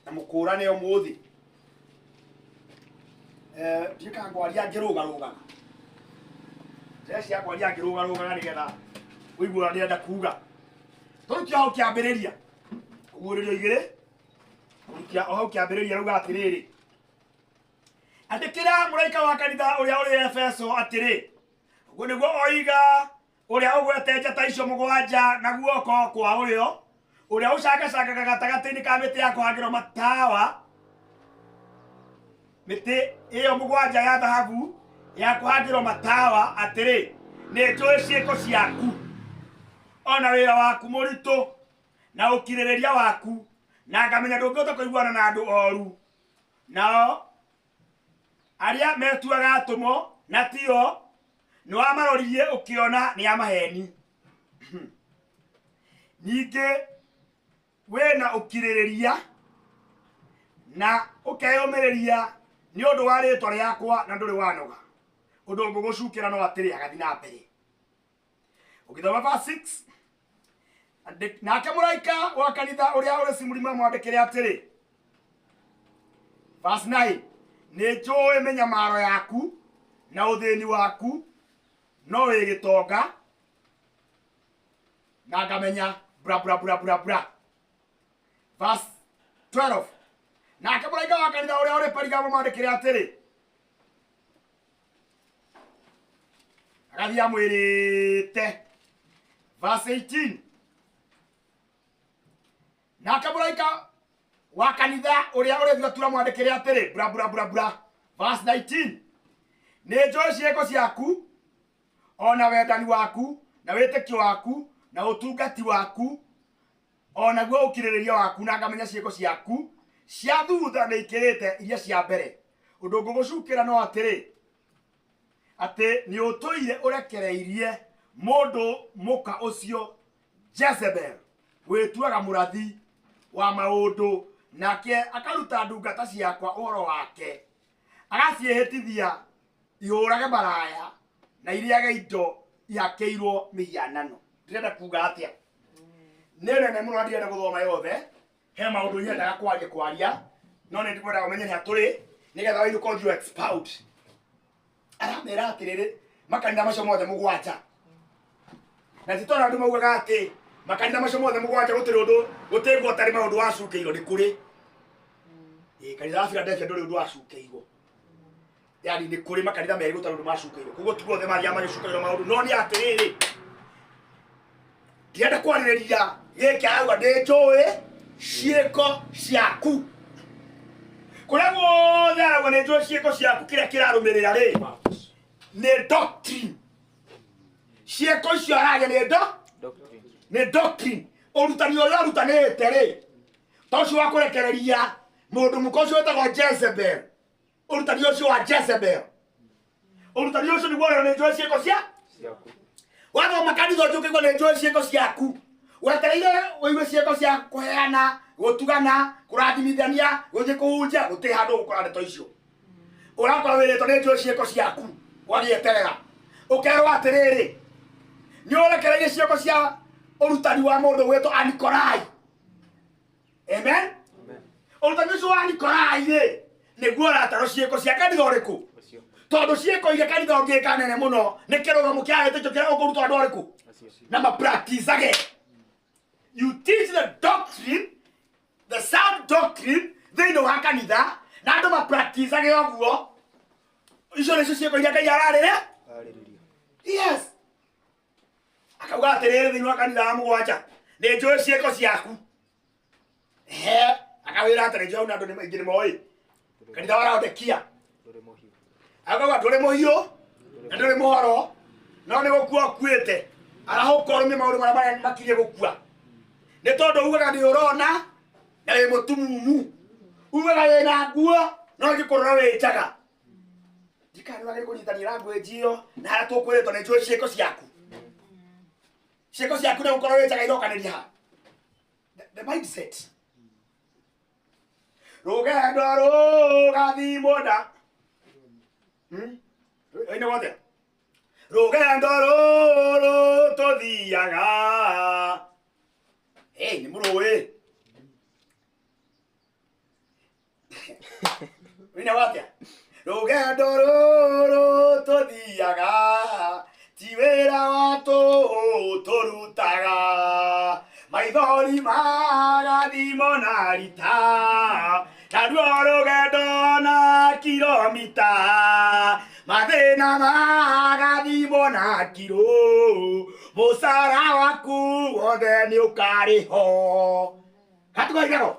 na mũkũrane ũmũthĩ. Ndiũĩ kana ngwaria ngĩrũgarũgaga. Ndĩreciria ngwaria ngĩrũgarũgaga nĩgetha ũigue ũrĩa ndĩrenda kuga. Tũrutie hau kĩambĩrĩria. Kũguũrĩrio igĩrĩ. Kũrutia o hau kĩambĩrĩria rauga atĩrĩrĩ. Andĩkĩra mũraika wa kanitha ũrĩa ũrĩ Efeso atĩrĩ, ũguo nĩguo oiga ũrĩa ũgwete njata icio mũgwanja na guoko kwa ũrĩo, ũrĩa ũcangacangaga gatagatĩ-inĩ ka mĩtĩ ya kũhangĩrwo matawa, mĩtĩ ĩyo mũgwanja ya thahabu ya kũhangĩrwo matawa atĩrĩ, nĩ njũĩ ciĩko ciaku ona wĩra waku mũritũ na ũkirĩrĩria waku, na ngamenya ndũngĩhota kũiguana na andũ oru, nao arĩa metuaga atũmwo na tio nĩ wamaroririe ũkĩona nĩ a maheni. Ningĩ wĩna ũkirĩrĩria na ũkeyũmĩrĩria nĩ ũndũ wa rĩtwa rĩakwa na ndũrĩ wanoga. Ũndũ ngũgũcukĩra no atĩrĩ, agathiĩ na mbere. Ũgĩthoma verse 6, nake mũraika wa kanitha ũrĩa ũrĩ Simurima mwandĩkĩre atĩrĩ, verse 9, nĩ njũĩ mĩnyamaro yaku na ũthĩni waku, no wĩ gĩtonga na ngamenya bra bra bra bra bra. Verse 12, nake mũraika wa kanitha ũrĩa ũrĩ Perigamo mwandĩkĩre atĩrĩ, agathiĩ amwĩrĩte. Verse 18, nake mũraika wa kanitha ũrĩa ũrĩ Thuatira mwandĩkĩre atĩrĩ, bra bra bra bra. Verse 19, nĩ njũĩ ciĩko ciaku ona wendani waku na wĩtĩkio waku na ũtungati waku ona guo ũkirĩrĩria waku, na ngamenya ciĩko ciaku cia thutha nĩ ikĩrĩte iria cia mbere. Ũndũ ngũgũcukĩra no atĩrĩ, atĩ nĩ ũtũire ũrekereirie mũndũ mũka ũcio Jezebel wĩtuaga mũrathi wa maũndũ, nake akaruta ndungata ciakwa ũhoro wake, agaciĩhĩtithia ihũrage maraya na irĩage indo ihakĩirwo mĩhianano. Ndĩrenda kuga atĩa? Nĩ nene mũno na ndirenda gũthoma yothe, he maũndũ nyendaga kwaria kwaria, no nĩ ndikwendaga ũmenye nĩ hatũrĩ nĩgetha wainũka ũthiĩ expound. Aramera atĩrĩrĩ, makanitha macio mothe mũgwanja, na ti tondũ andũ maugaga atĩ makanitha macio mothe mũgwanja gũtirĩ ũndũ gũtĩngwo tarĩ maũndũ wacukĩirwo, nĩ kũrĩ. Kanitha wa Philadelphia ndũrĩ ũndũ wacukĩirwo, yani nĩ kũrĩ makanitha merĩ gũtarĩ ũndũ macukĩirwo, koguo ti guothe mathiaga magĩcukagĩrwo maũndũ. No nĩ atĩrĩrĩ, ndĩrenda kwarĩrĩria gĩkĩ arauga nĩ njũĩ ciĩko ciaku. Kũrĩa guothe arauga nĩ njũĩ ciĩko ciaku, kĩrĩa kĩrarũmĩrĩra rĩ nĩ doctrine. Ciĩko icio araria nĩ Doctrine. Nĩ doctrine, ũrutani ũrĩa ũrutanĩte rĩ, ta ũcio wa kũrekereria mũndũ mũka ũcio wĩtagwo Jezebel, ũrutani ũcio wa Jezebel, ũrutani ũcio nĩguo ũrĩa nĩ njũĩ ciĩko cia Ciaku. Wathoma kanitha ũcio ũkaigua nĩ njũĩ ciĩko ciaku, Wetereire ũigue ciĩko cia kũheana, gũtugana, kũrathimithania, gũthiĩ kũhunjia, gũtirĩ handũ ũgũkora ndeto icio. Ũrakora wĩrĩtwo nĩ njũĩ ciĩko ciaku, ũgagĩeterera. Ũkerwo atĩrĩrĩ, nĩ ũrekereirie ciĩko cia ũrutani wa mũndũ ũgwĩtwo Anikolai. Amen. Ũrutani ũcio wa Anikolai rĩ, nĩguo ũratarwo ciĩko cia kanitha ũrĩkũ? Ũcio. Tondũ ciĩko iria kanitha ũngĩka nene mũno nĩ kĩrũgamo kĩa wĩtĩkio kĩrĩa ũkũrutwo andũ arĩkũ? Acio. Na mapracticage. You teach the doctrine, the sound doctrine thĩinĩ wa kanitha na andũ mapracticage ũguo. Icio nĩcio ciĩko iria Ngai ararĩre. Arĩrĩria. Yes. Akauga atĩrĩrĩ thĩinĩ wa kanitha wa mũgwanja, nĩ njũĩ ciĩko ciaku. He, akawĩra atĩrĩ njũĩ na andũ nĩ maingĩ nĩ moĩ. Kanitha wa Laodikia. Ndũrĩ mũhiũ. Akauga ndũrĩ mũhiũ na ndũrĩ mũhoro no nĩ gũkua ũkuĩte. Arahũka ũrũmie maũndũ marĩa marĩa makirie gũkua. Nĩ tondũ ugaga nĩ ũrona na wĩ mũtumumu. Ugaga wĩna nguo no ngĩkũrora wĩ njaga. Ndikana nĩ wagĩrĩire kũnyitanĩra nguo njio na harĩa tũkwĩrĩtwo nĩ njũĩ ciĩko ciaku. Ciĩko ciaku nĩ gũkorwo wĩ njaga irokanĩria ha. The mindset. Rũgendo rũgathimwo na Ĩno wothe. Rũgendo rũrũ tũthiaga. Hey, nĩ mũrũĩ. Wĩna watĩa? Rũgendo rũrũ tũthiaga ti wĩra wa tũhũ tũrutaga maithori magathimo na rita naruo rũgendo na kilomita mathĩna magathimo na kiro mũcara waku wothe nĩ ũkarĩho gatugairago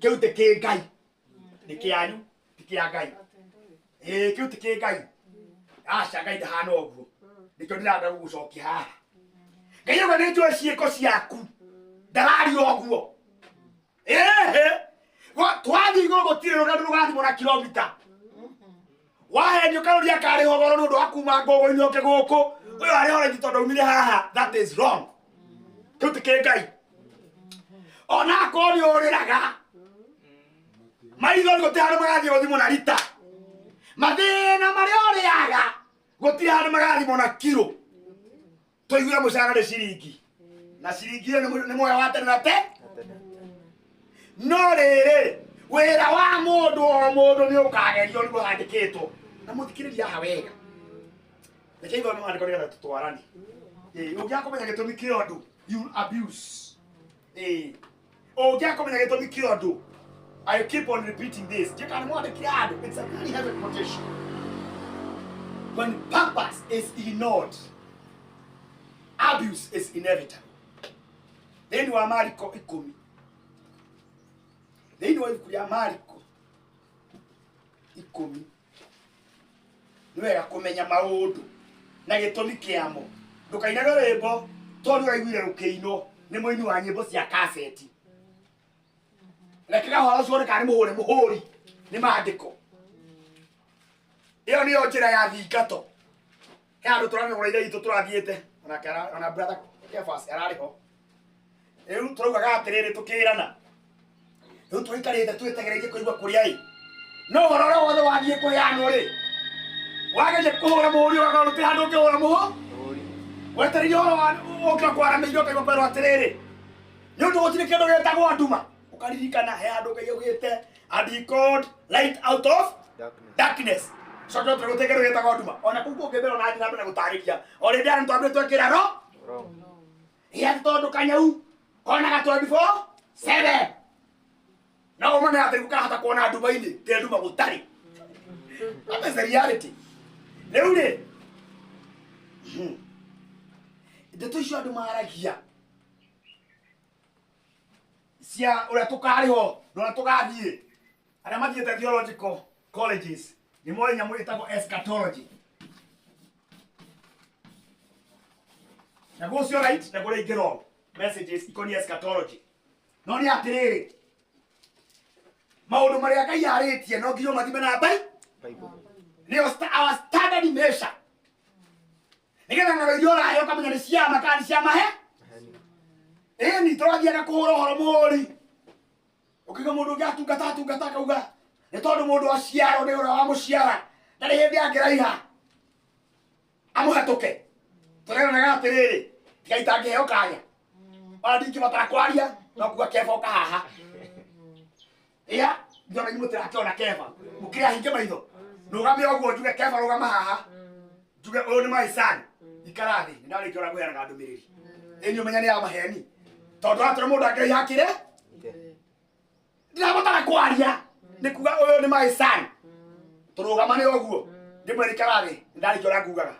kĩu ti kĩ Ngai nĩ kĩanyu ti kĩa Ngai. Ĩĩ kĩu ti kĩ Ngai. Aca Ngai ndahana ũguo. Nĩkĩo ndĩrenda gũgũcokia haha. Ngai auga nĩ njũĩ ciĩko ciaku. Ndararia ũguo. Ĩhĩ. Twathiĩ igũrũ gũtirĩ rũgendo rũgathimwo na kilomita. Wahenio karũria karĩho goro nĩ ũndũ wa kuma ngũgũ-inĩ ũke gũkũ. Ũyũ arĩho raithi tondũ aumire haha. That is wrong. Kĩu ti kĩ Ngai. Ona akorwo nĩ ũrĩraga maitho gũtirĩ handũ magathiĩ gũthimwo na rita. Mathĩna marĩa ũrĩaga gũtirĩ handũ magathimwo na kiro. Twaiguire mũcara nĩ ciringi na ciringi ĩyo nĩ muoyo wa tene na te. No rĩrĩ wĩra wa mũndũ o mũndũ nĩ ũkagerio nĩguo handĩkĩtwo. Na mũthikĩrĩrie haha wega. Reke ithome maandĩko nĩgetha tũtwarane. Ĩĩ ũngĩaga kũmenya gĩtũmi kĩa ũndũ you abuse. Ĩĩ ũngĩaga kũmenya gĩtũmi kĩa ũndũ. I keep on repeating this. Njĩka nĩ mwandĩkire handũ. It's a very heavy quotation. When purpose is ignored, abuse is inevitable. Thĩinĩ wa Mariko 10. Thĩinĩ wa ibuku rĩa Mariko 10. Nĩ wega kũmenya maũndũ na gĩtũmi kĩamo. Ndũkainage rwĩmbo tondũ ũraiguire rũkĩinwo nĩ mũini wa nyĩmbo cia kaseti. Reke gahoro ũcio wone kana nĩ mũhũre mũhũri nĩ maandĩko. Ĩyo nĩyo njĩra ya thingato. He handũ tũranogora ithe witũ tũrathiĩte onake ona brother Kefas ararĩ ho. Rĩu tũraugaga atĩrĩrĩ tũkĩrana. Rĩu tũikarĩte twĩtegereirie kũigua kũrĩa ĩ. No ũhoro ũrĩa wothe wathiĩ kũheanwo rĩ, wageria kũhũra mũhũri ũgakorwo ndũtirĩ handũ ũngĩhũra mũhũ. Mũhũri. Wetereire ũhoro wa ũkĩra kwaramĩirio ũkaigua kwĩrwo atĩrĩrĩ, nĩ ũndũ gũtirĩ kĩndũ gĩtagwo nduma. Ũkaririkana he handũ Ngai augĩte and he called light out of Darkness. darkness. Coka ũtũre gũtirĩ kĩndũ gĩtagwo nduma. Ona kũu kũngĩ mbere ona thiĩ na mbere gũtarĩria. O rĩndĩ arĩa twambire twekĩra ro. Wrong. Ĩ atĩ tondũ kanyau konaga 24/7. No ũmane atĩ gũkahota kuona nduma-inĩ, te nduma gũtarĩ. That is the reality. Rĩu rĩ, ndeto icio andũ maragia cia ũrĩa tũkarĩhwo na ũrĩa tũgathiĩ, arĩa mathiĩte theological colleges nĩ moĩ nyamũ ĩtagwo eschatology. Na gũcio right na kũrĩa ingĩ wrong messages ikoniĩ eschatology. No nĩ atĩrĩrĩ, maũndũ marĩa Ngai arĩtie no nginya ũmathime na Bible. Nĩyo our standard measure. Nĩgetha ng'ano iria ũraheo ũkamenya nĩ cia ma kana nĩ cia mahe. Maheni. Ĩni tũrathiaga kũhũra ũhoro mũhũri. Ũkĩiga mũndũ ũngĩ atungata atungata akauga nĩ tondũ mũndũ aciarwo nĩ ũrĩa wamũciara ndarĩ hĩndĩ angĩraiha amũhetũke. Tũreranaga atĩrĩrĩ, tiga itangĩheo kanya. Ona ndingĩbatara kwaria no kuga keba ũka haha. Iya, ndĩrona inyuĩ mũtirakĩona keba. Mũkĩrĩ ahinge maitho. Rũgame ũguo njuge keba rũgama haha. Njuge ũyũ nĩ my son. Ikara thĩ, nĩ ndarĩkia ũrĩa ngũheanaga ndũmĩrĩri. Ĩni ũmenya nĩ ya maheni. Tondũ atũrĩ mũndũ angĩraiha akĩre, ndirabatara kwaria. Nĩ kuga ũyũ nĩ my son. Tũrũgamane ũguo. Ndĩmwĩre ikara thĩ, nĩ ndarĩkia ũrĩa ngugaga.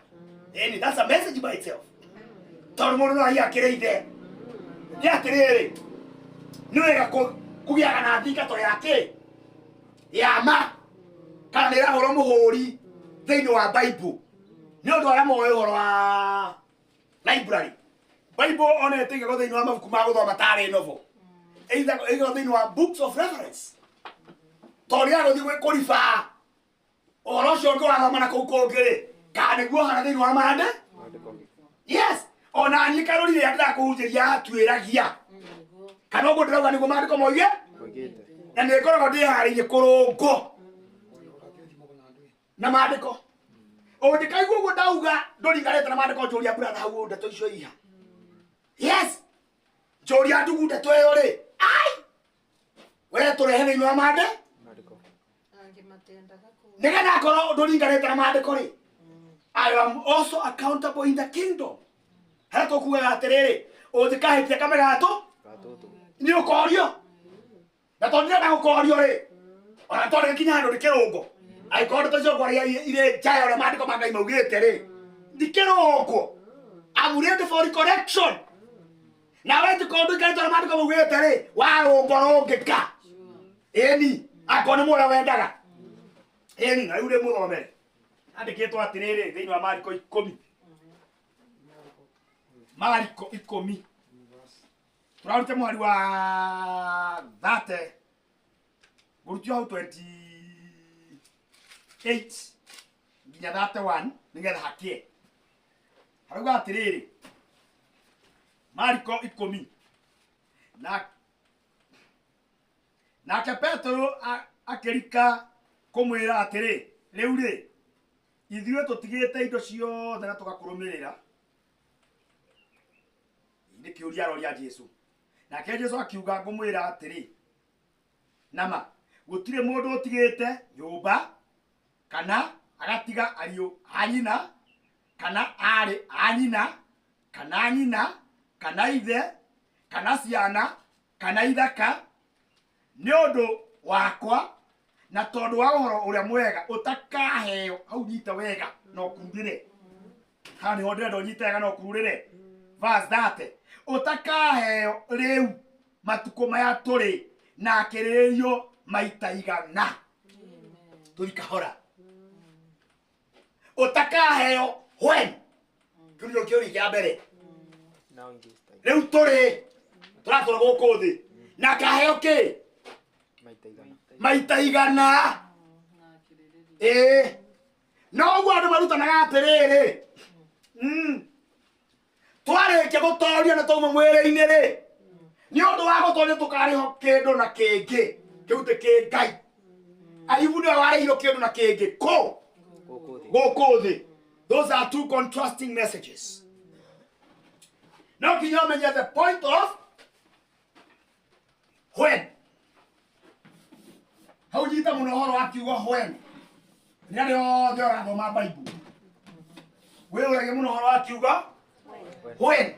Ĩni, that's a message by itself. Tondũ mũndũ no aihe akĩre ithe. Nĩ atĩrĩrĩ, nĩ wega kũgĩaga na thingato ya kĩ? Ya ma. Kana nĩ ĩrahũrwo mũhũri thĩinĩ wa Bible. Nĩ ũndũ arĩa moĩ ũhoro wa library. Bible ona ĩtĩigagwo thĩinĩ wa mabuku ma gũthoma tarĩ novel. Ĩigagwo thĩinĩ wa books of reference. Tondũ nĩ yagũthiĩ kũribaa ũhoro ũcio ũngĩ wathoma na kũu kũngĩ rĩ, kana nĩguo hana thĩinĩ wa mande? Yes, ona niĩ karũri rĩrĩa ndĩrakũhunjĩria atuĩragia. Kana ũguo ndĩrauga nĩguo maandĩko moige? Na nĩ ngoragwo ndĩharĩirie kũrũngwo na maandĩko. Ũngĩkaigua ũguo ndauga ndũringanĩte na maandĩko njũria brother hau ndeto icio iha. Yes, njũria ndugu ndeto ĩyo rĩ. Ai! We tũrehe thĩinĩ wa mande? Nĩgetha akorwo ndũringanĩte na maandĩko rĩ. I am also accountable in the kingdom. Harĩa tũkugaga atĩrĩrĩ, ũngĩkahĩtia kame gatũ, nĩ ũkorio. Na tondũ ndĩrenda gũkorio rĩ, ona tondũ nginya handũ nĩ kĩrũngo. Angĩkorwo ndeto icio ngwaria irĩ nja ya ũrĩa maandĩko ma Ngai maugĩte rĩ, ndikĩrũngwo. I'm ready for correction. Nawe angĩkorwo ndũikarĩte ũrĩa maandĩko maugĩte rĩ, warũngwo rũngĩka. Ĩni, angĩkorwo nĩ mũrĩa wendaga. Ĩni, na rĩu rĩ mũthomere. Andĩkĩtwo atĩrĩrĩ thĩinĩ wa Mariko 10. Mariko 10. Tũrarute mũhari wa 30. Ngũrutio hau 28 nginya 31 nĩgetha hakie. Harauga atĩrĩrĩ, Mariko 10. Na nake Petero akĩrika kũmwĩra atĩrĩ, rĩu rĩ, ithuĩ tũtigĩte indo ciothe na tũgakũrũmĩrĩra. Nĩ kĩũria aroria Jesũ. Nake Jesũ akiuga, ngũmwĩra atĩrĩ, nama gũtirĩ mũndũ ũtigĩte nyũmba kana agatiga ariũ a nyina kana aarĩ a nyina kana nyina kana ithe kana ciana kana ithaka nĩ ũndũ wakwa na tondũ wa ũhoro ũrĩa mwega ũtakaheo. Hau nyita wega na ũkururĩre. Haha nĩho ndĩrenda ũnyite wega na ũkururĩre. Verse 30. Ũtakaheo rĩu matukũ maya tũrĩ na akĩrĩrĩrio maita igana. Tũthi kahora. Ũtakaheo when? Kĩu nĩkĩo kĩũria kĩa mbere. Now in this time. Rĩu tũrĩ tũratũra gũkũ thĩ na akaheo kĩ? Maita igana. Maita igana. Ĩĩ. No ũguo andũ marutanaga atĩrĩrĩ. Twarĩkia gũtoria na twauma mwĩrĩ-inĩ rĩ, nĩ ũndũ wa gũtoria tũkarĩho kĩndũ na kĩngĩ. Kĩu ti kĩ Ngai. Ayubu nĩwe warĩhirwo kĩndũ na kĩngĩ. Kũ? Gũkũ thĩ. Gũkũ thĩ. Those are two contrasting messages. No nginya ũmenye the point of when. Hau nyita mũno ũhoro wa kiugo when. Rĩrĩa rĩothe ũrathoma Bible. Wĩyũragie mũno ũhoro wa kiugo when.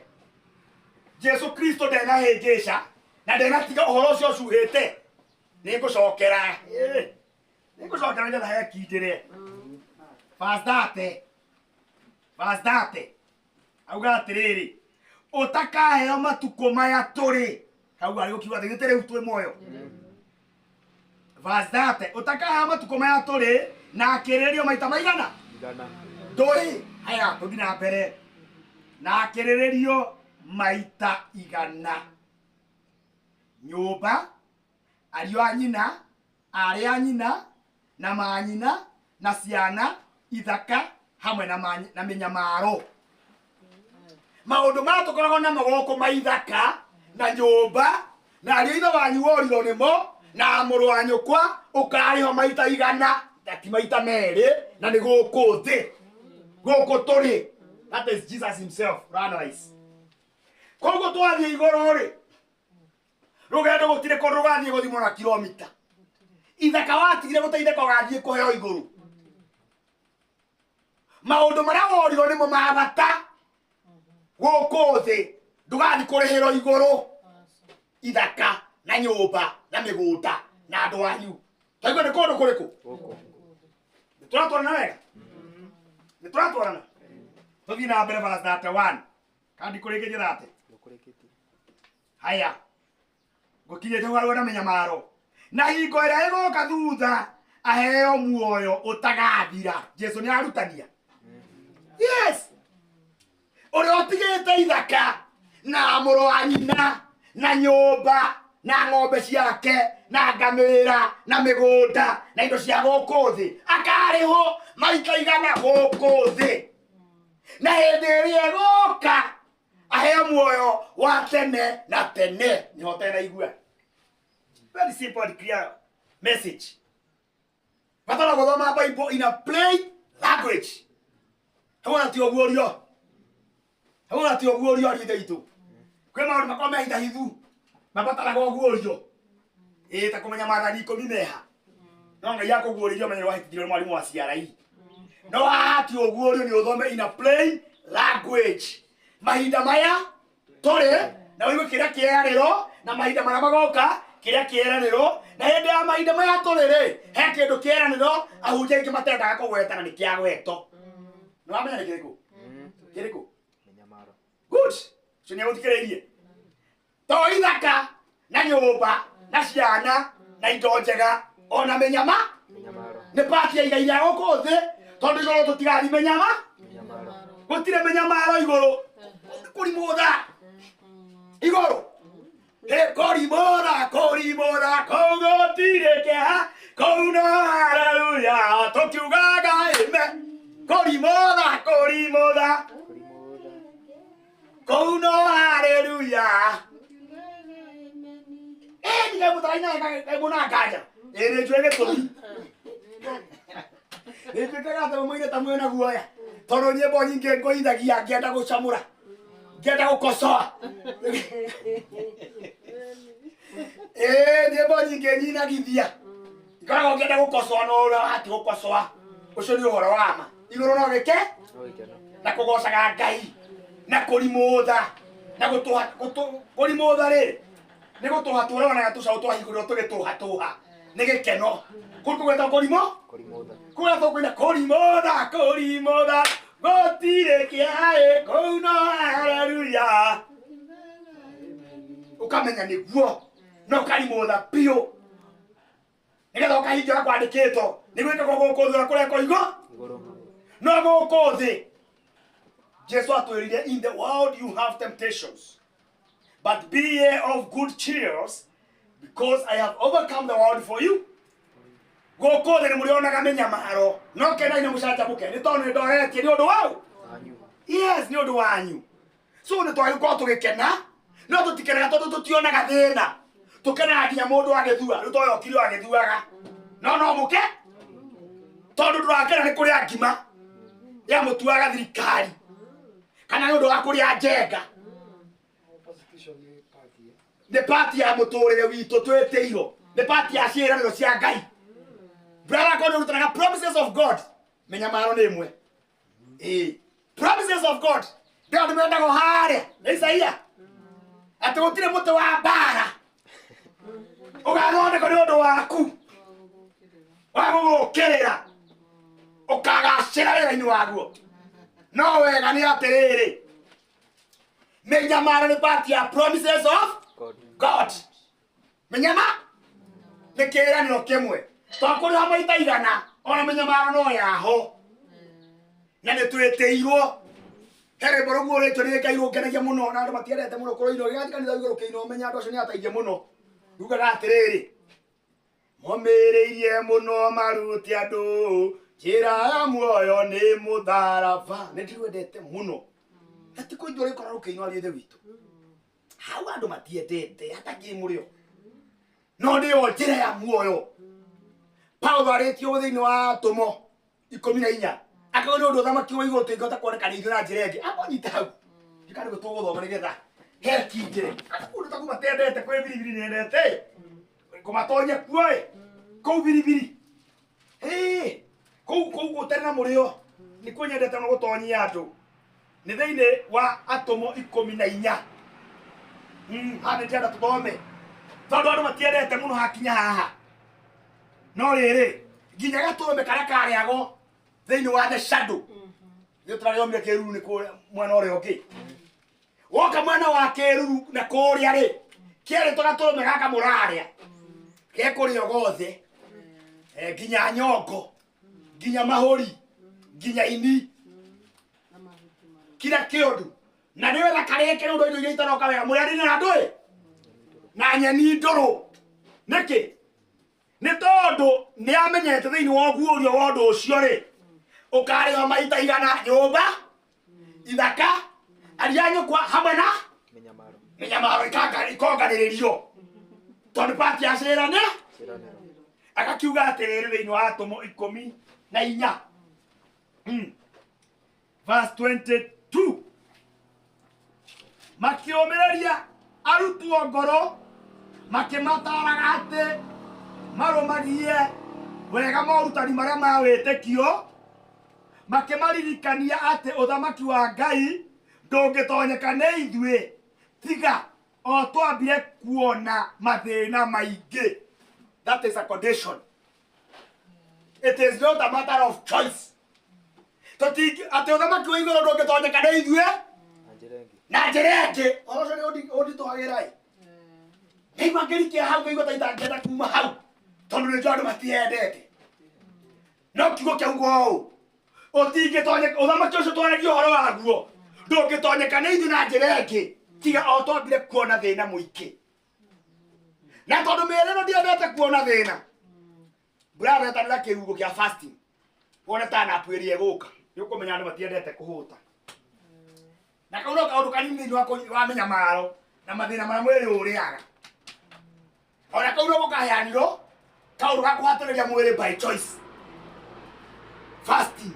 Jesu Kristo ndenahĩngĩca na ndenatiga ũhoro ũcio ũcuhĩte. Nĩngũcokera. Nĩngũcokera nĩgetha hekindĩre. Verse 30. Verse 30. Auga atĩrĩrĩ, ũtakaheo matukũ maya tũrĩ. Hau arĩ gũkiuga atĩ gĩtĩ rĩu twĩ muoyo. Verse 30. Ũtakaheo matukũ maya tũrĩ na akĩrĩrĩrio maita maigana? Igana. Ndũĩ. Haya, tũthiĩ na mbere. Na akĩrĩrĩrio maita igana. Nyũmba, ariũ a nyina, aarĩ a nyina, na manyina, na ciana, ithaka, hamwe na na mĩnyamaro. Maũndũ maya tũkoragwo namo gũkũ ma ithaka Na nyũmba na ariũ ithe wanyu worirwo nĩmo na mũrũ wa nyũkwa ũkarĩho maita igana na ti maita merĩ na nĩ gũkũ thĩ gũkũ tũrĩ. That is Jesus himself analyze. Koguo twathiĩ igũrũ rĩ rũgendo gũtirĩ kũndũ rũgathiĩ gũthimwo na kilomita. Ithaka watigire gũteithĩka ũgathiĩ kũheo igũrũ. Maũndũ marĩa worirwo nĩmo ma bata gũkũ thĩ ndũgathiĩ kũrĩhĩrwo igũrũ. Ithaka na nyũmba na mĩgũnda na andũ anyu. Twaigua nĩ kũndũ kũrĩkũ? Nĩ tũratwarana wega? Nĩ tũratwarana? Tũthiĩ na mbere verse 31. Kandi kũrĩkĩtie 30? Haya. Gũkinyĩte hau na mĩnyamaro. Na hingo ĩrĩa ĩgoka thutha aheo muoyo ũtagathira. Jesu nĩ arutania. Yes. Ũrĩa ũtigĩte ithaka na mũrũ wa nyina na nyũmba na ng'ombe ciake na ngamĩra na mĩgũnda na indo cia gũkũ thĩ akarĩhwo maita igana gũkũ thĩ na hĩndĩ ĩrĩa ĩgoka aheo muoyo wa tene na tene. Nĩho tena igua. Very simple and clear message. Batara gũthoma Bible in a plain language. Hau ona ti ũguũrio. Hau ona ti ũguũrio ariũ ithe witũ. Kwĩ maũndũ makoragwo me hitahithu mabataraga ũguũrio. Ĩĩ ta kũmenya maathani ikũmi meha. No Ngai akũguũrĩria ũmenye nĩwahĩtithirio nĩ mwarimũ wa CRE. No haha ti ũguũrio nĩ ũthome in a plain language. Mahinda maya tũrĩ na ũigue kĩrĩa kĩeranĩrwo na mahinda marĩa magoka kĩrĩa kĩeranĩrwo na hĩndĩ ya mahinda maya tũrĩ rĩ he kĩndũ kĩeranĩrwo ahunjia aingĩ matendaga kũgweta na nĩ kĩagwetwo. Nĩ wamenya nĩ kĩrĩkũ? Kĩrĩkũ? Mĩnyamaro. Good. Ũcio nĩ agũthikĩrĩirie. To ithaka na nyũmba na ciana na indo njega ona mĩnyama Mĩnyamaro. nĩ pati ya igai rĩa gũkũ thĩ tondũ igũrũ tũtigathiĩ mĩnyama. Mĩnyamaro. Gũtirĩ mĩnyamaro igũrũ. Kũrimũtha igũrũ. Kũrimũtha kũrimũtha kũu gũtirĩ kĩeha kũu no haleluya tũkiugaga amen. Kũrimũtha kũrimũtha Kũrimũtha. kũu no haleluya. Ĩĩ mũtaraina kaimũna nganja. Ĩĩ nĩ njũĩ gĩtũmi. Nĩ njuĩkaga atĩ mũmoire ta mwĩna guoya tondũ nyĩmbo nyingĩ ngũithagia ngĩenda gũcamũra ngĩenda gũkocoa. Ĩĩ nyĩmbo nyingĩ nyinagithia ikoragwo ngĩenda gũkocoa no ũrĩa wati gũkocoa ũcio nĩ ũhoro wa ma. Igũrũ no gĩke No gĩkeno. na kũgocaga Ngai na kũrimũtha na gũtũha kũrimũtha rĩ nĩ gũtũha tũronaga tũcaũ twahingũrĩrwo tũgĩtũhatũha nĩ gĩkeno. Kũu kũgwetwo kũrimũ Kũrimũtha. kũrĩa tũkwĩna kũrimũtha kũrimũtha gũtirĩ kĩaĩ kũu no haleluya. Ũkamenya nĩguo na ũkarimũtha biũ nĩgetha ũkahingia ũrĩa kwandĩkĩtwo nĩ gwĩkagwo gũkũ thĩ ũrĩa kũrekwo igũ Igũrũ. no gũkũ thĩ. Jesu atwĩrire in the world you have temptations but be ye of good cheer because I have overcome the world for you. Gũkũ thĩ nĩ mũrĩonaga mĩnyamaro no kenai na mũcanjamũke nĩ tondũ nĩ ndoretie nĩ ũndũ wau. Wanyu. Yes, nĩ ũndũ wanyu. So nĩ twagĩkorwo tũgĩkena no tũtikenaga tondũ tũtionaga thĩna. Tũkenaga nginya mũndũ agĩthua rĩu toyo okire agĩthuaga no no mũke tondũ ndũrakena nĩ kũrĩa ngima ya mũtuaga thirikari kana nĩ ũndũ wa kũrĩa njenga. Persecution nĩ part ya Nĩ pati ya mũtũrĩre witũ twĩtĩirwo nĩ pati ya ciĩranĩro cia Ngai. Brother korwo nĩ ũrutanaga promises of God mĩnyamaro nĩ ĩmwe. Ĩĩ promises of God ndĩo andũ mendagwo harĩa nĩ Isaia atĩ gũtirĩ mũtĩ wa mbara ũgathondekwo nĩ ũndũ waku wa gũgũkĩrĩra ũkagacĩra wĩra-inĩ waguo. No wega nĩ atĩrĩrĩ mĩnyamaro nĩ part ya promises of God. God. Mĩnyama nĩ kĩĩranĩro kĩmwe twakũrĩha maita igana ona mĩnyamaro no yaho na nĩ twĩtĩirwo. He rwĩmbo rũguũrĩtio nĩ Ngai rũngenagia mũno na andũ matiendete mũno kũrũinwo gĩgathiĩ kanitha igũrũ kĩinwo menya andũ acio nĩ ateithie mũno. Rugaga atĩrĩrĩ momĩrĩirie mũno marute andũ njĩra ya muoyo nĩ mũtharaba. Nĩ ndĩrwendete mũno na ti kũigua rĩkorwo rũkĩinwo ariũ ithe witũ. Hau andũ matiendete hata kĩmũrĩo. No nĩyo njĩra ya muoyo. Paulo arĩtio thĩinĩ wa atũmwo 14 akauga nĩ ũndũ ũthamaki wa igũrũ tũngĩhota kuoneka nĩ ithuĩ na njĩra ĩngĩ. Amũnyita hau. Ndikana nĩguo tũgũthoma nĩgetha hekindĩre. Andũ ta matendete kwĩ biribiri nĩendete. Kũmatonya kuo ĩ. Kũu biribiri. Ĩĩ. Kũu kũu gũtarĩ na mũrĩo. Nĩkuo nyendete mũno gũtonyia andũ. Nĩ thĩinĩ wa atũmwo 14. Haha nĩ ndĩrenda tũthome. Tondũ andũ matiendete mũno hakinya haha. No rĩrĩ, nginya gatũrũme karĩa karĩagwo thĩinĩ wa the shadow. Nĩ tũrarĩomire kĩruru nĩ kũrĩa mwena ũrĩa ũngĩ. Woka mwena wa kĩruru na kũrĩa rĩ, kĩarĩtwo gatũrũme gaka mũrarĩa. Gekũrĩo gothe. Nginya nyongo, nginya mahũri, nginya ini. Kila kĩũndũ. Na nĩ wetha karĩe kĩrũndũ indo iria itaroka wega mũrĩanĩre na andũ ĩ na nyeni ndũrũ. Nĩkĩ? Nĩ tondũ nĩ amenyete thĩinĩ wa ũguũrio wa ũndũ ũcio rĩ, ũkarĩhwo maita igana nyũmba, ithaka, aria nyũkwa hamwe na Mĩnyamaro. mĩnyamaro ikonganĩrĩrio. Tondũ pati ya ciĩranĩro. Akakiuga atĩrĩrĩ thĩinĩ wa atũmwo 14. Verse 22. Makĩũmĩrĩria arutwo ngoro makĩmataraga atĩ marũmagie wega morutani marĩa ma wĩtĩkio, makĩmaririkania atĩ ũthamaki wa Ngai ndũngĩtonyeka nĩ ithuĩ tiga o twambire kuona mathĩna maingĩ. That is a condition. It is not a matter of choice. Tũtingi atĩ ũthamaki wa igũrũ ndũngĩtonyeka nĩ ithuĩ Na njĩra ĩngĩ. na njĩra ĩngĩ. Ũhoro ũcio nĩ ũnditũhagĩra ĩ. Ngaigua ngĩrikia hau, ngaigua ta itangĩenda kuma hau tondũ nĩ njũĩ andũ matiendete. No kiugo kĩauga ũũ, ũtingĩtonyeka ũthamaki ũcio twaragia ũhoro waguo ndũngĩtonyeka nĩ ithuĩ na njĩra ĩngĩ tiga o twambire kuona thĩna mũingĩ. Na tondũ mĩĩrĩ ĩno ndiendete kuona thĩna, mbura wetanĩra kĩrugo kĩa fasting wone ta napu ĩrĩa ĩgũka, nĩ ũkũmenya andũ matiendete kũhũta. Na kau no kaũndũ kanini thĩinĩ wa mĩnyamaro na mathĩna marĩa mwĩrĩ ũrĩaga. Ona kau no gũkaheanirwo kaũndũ ga kũhatĩrĩria mwĩrĩ by choice. Fasting.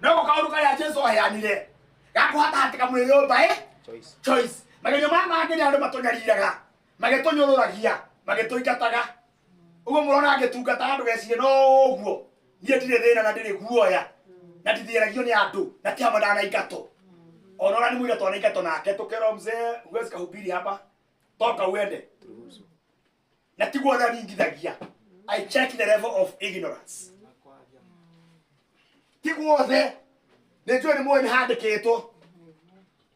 No go kaũndũ karĩa Jesu aheanire ga kũhatahatĩka mwĩrĩ ũyũ by Choice. choice. Magerio maya mangĩ nĩ andũ matũnyariraga, magĩtũnyũrũragia, magĩtũingataga. Ũguo mũrona ngĩtungata andũ gecirie no ũguo. Niĩ ndirĩ thĩna na ndirĩ guoya. Na ndithĩragio nĩ andũ na ti hamwe ndanaingatwo. Ona ũrĩa nĩ mũira twanaingatwo nake tũkerwo mzee huwezi kahubiri hapa. Toka uende. Turuhusu. Na tiguo ũrĩa ningithagia. I check the level of ignorance. Tiguo othe. Nĩ njũĩ nĩ mũĩ nĩ handĩkĩtwo.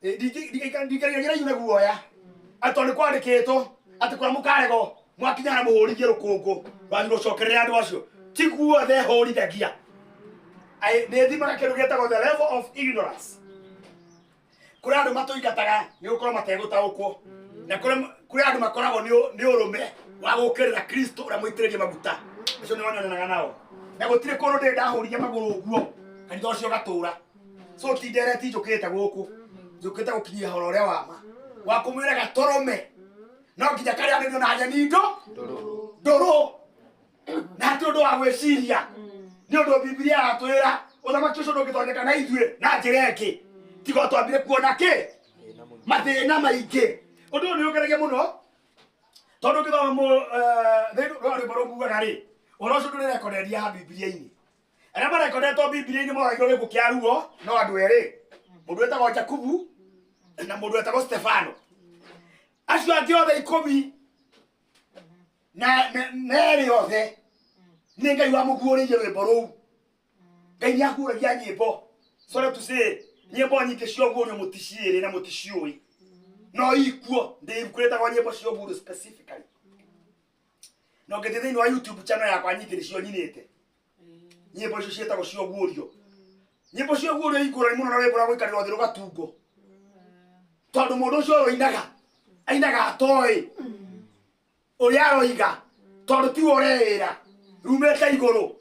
Ndingĩragia na guoya. Atĩ tondũ nĩ kwandĩkĩtwo atĩ kũrĩa mũkaregwo mwakinya na mũhũrithie rũkũngũ rwanyu rũcokerere andũ acio. Tiguo othe hũrithagia. Nĩ thimaga kĩndũ gĩtagwo the level of ignorance. Kũrĩ andũ matũingataga nĩ gũkorwo mategũtaũkwo. Na kũrĩ andũ makoragwo nĩ ũrũme wa gũũkĩrĩra Kristo ũrĩa mũitĩrĩrie maguta. Acio nĩo nyonanaga nao. Na gũtirĩ kũndũ ndĩ ndahũririe magũrũ ũguo kanitha ũcio ũgatũra. So ti ndereti njũkĩte gũkũ. Njũkĩte gũkinyia ũhoro ũrĩa wa ma. Wa kũmwĩra gatũrũme. No nginya karĩanĩrio na nyeni ndũrũ. Na hatirĩ ũndũ wa gwĩciria. Nĩ ũndũ Bibilia yatwĩra ũthamaki ũcio ndũngĩtonyeka na ithuĩ na njĩra ĩngĩ. Tiga twambire kuona kĩ? Mathĩna maingĩ. Ũndũ ũyũ nĩ ũngeragia mũno tondũ ũngĩthoma thĩinĩ wa rwĩmbo rũguaga rĩ, ũhoro ũcio ndũrĩ rekoderia ha Bibilia-inĩ. Arĩa marekodetwo Bibilia-inĩ moragirwo gĩkuũ kĩa ruo no andũ erĩ, mũndũ wĩtagwo Jakubu na mũndũ wĩtagwo Stefano. Acio angĩ othe 10 na erĩ othe nĩ Ngai wamũguũrĩirie rwĩmbo rũu. Ngai nĩ aguũragia nyĩmbo. Sorry to say, nyĩmbo nyingĩ cia ũguũrio mũticiĩrĩ na mũticiũĩ. No ikuo ndĩ ibuku rĩtagwo nyĩmbo cia ũguũrio specifically. Na ũngĩthiĩ thĩinĩ wa YouTube channel yakwa nyingĩ nĩcio nyinĩte. Nyĩmbo icio ciĩtagwo cia ũguũrio. Nyĩmbo cia ũguũrio ikũrani mũno na rwĩmbo rwa gũikarĩrwo thĩ rũgatungo. Tondũ mũndũ ũcio ũroinaga ainaga atoĩ ũrĩa aroiga tondũ tiwe ũreĩra rumĩte igũrũ.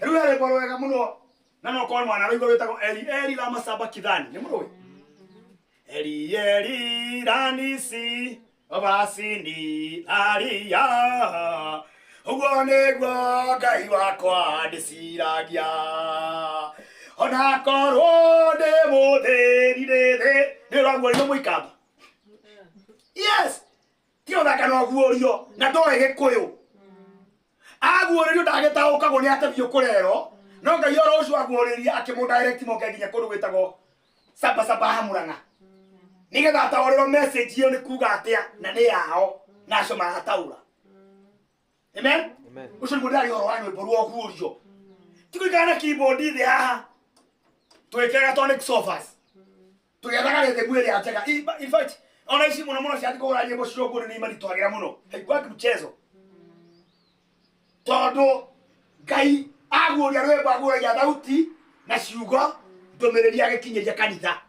Rĩu he rwĩmbo rwega mũno na no korwo mwana rũigua rwĩtagwo Eli Eli lama sabakithani. Nĩ mũrũĩ? Elieli ranisi obasini aria ũguo nĩguo Ngai wakwa ndĩciragia onakorwo ndĩ mũthĩni ndĩ thĩ nĩ ũraguũrĩrio mũikamba. Yes, ti ũthaka no guũrio na ndoĩ gĩkũyũ aguũrĩrio ndagĩtaũkagwo nĩ atĩ kũrerwo no Ngai oro ũcio aguũrĩria akĩmũ direct moke nginya kũndũ gwĩtagwo Sabasaba Hamurang'a nĩgetha ataũrĩrwo message ĩyo nĩ kuga atĩa na nĩ yao na acio marataũra. Amen. Amen. Ũcio nĩguo ndĩraria ũhoro wa rwĩmbo rwa ũguũrio ti gũikara na keyboard thĩ haha twĩkĩraga tonic sofas tũgĩethaga rĩthĩmu ĩrĩa njega. In fact ona ici mũno mũno ciathiĩ kũgũra nyĩmbo cia ũguũrio nĩ imaritũhagĩra mũno haikuangi mchezo tondũ Ngai aguũria rwĩmbo aguũragia thauti na ciugo ndũmĩrĩri agĩkinyĩria kanitha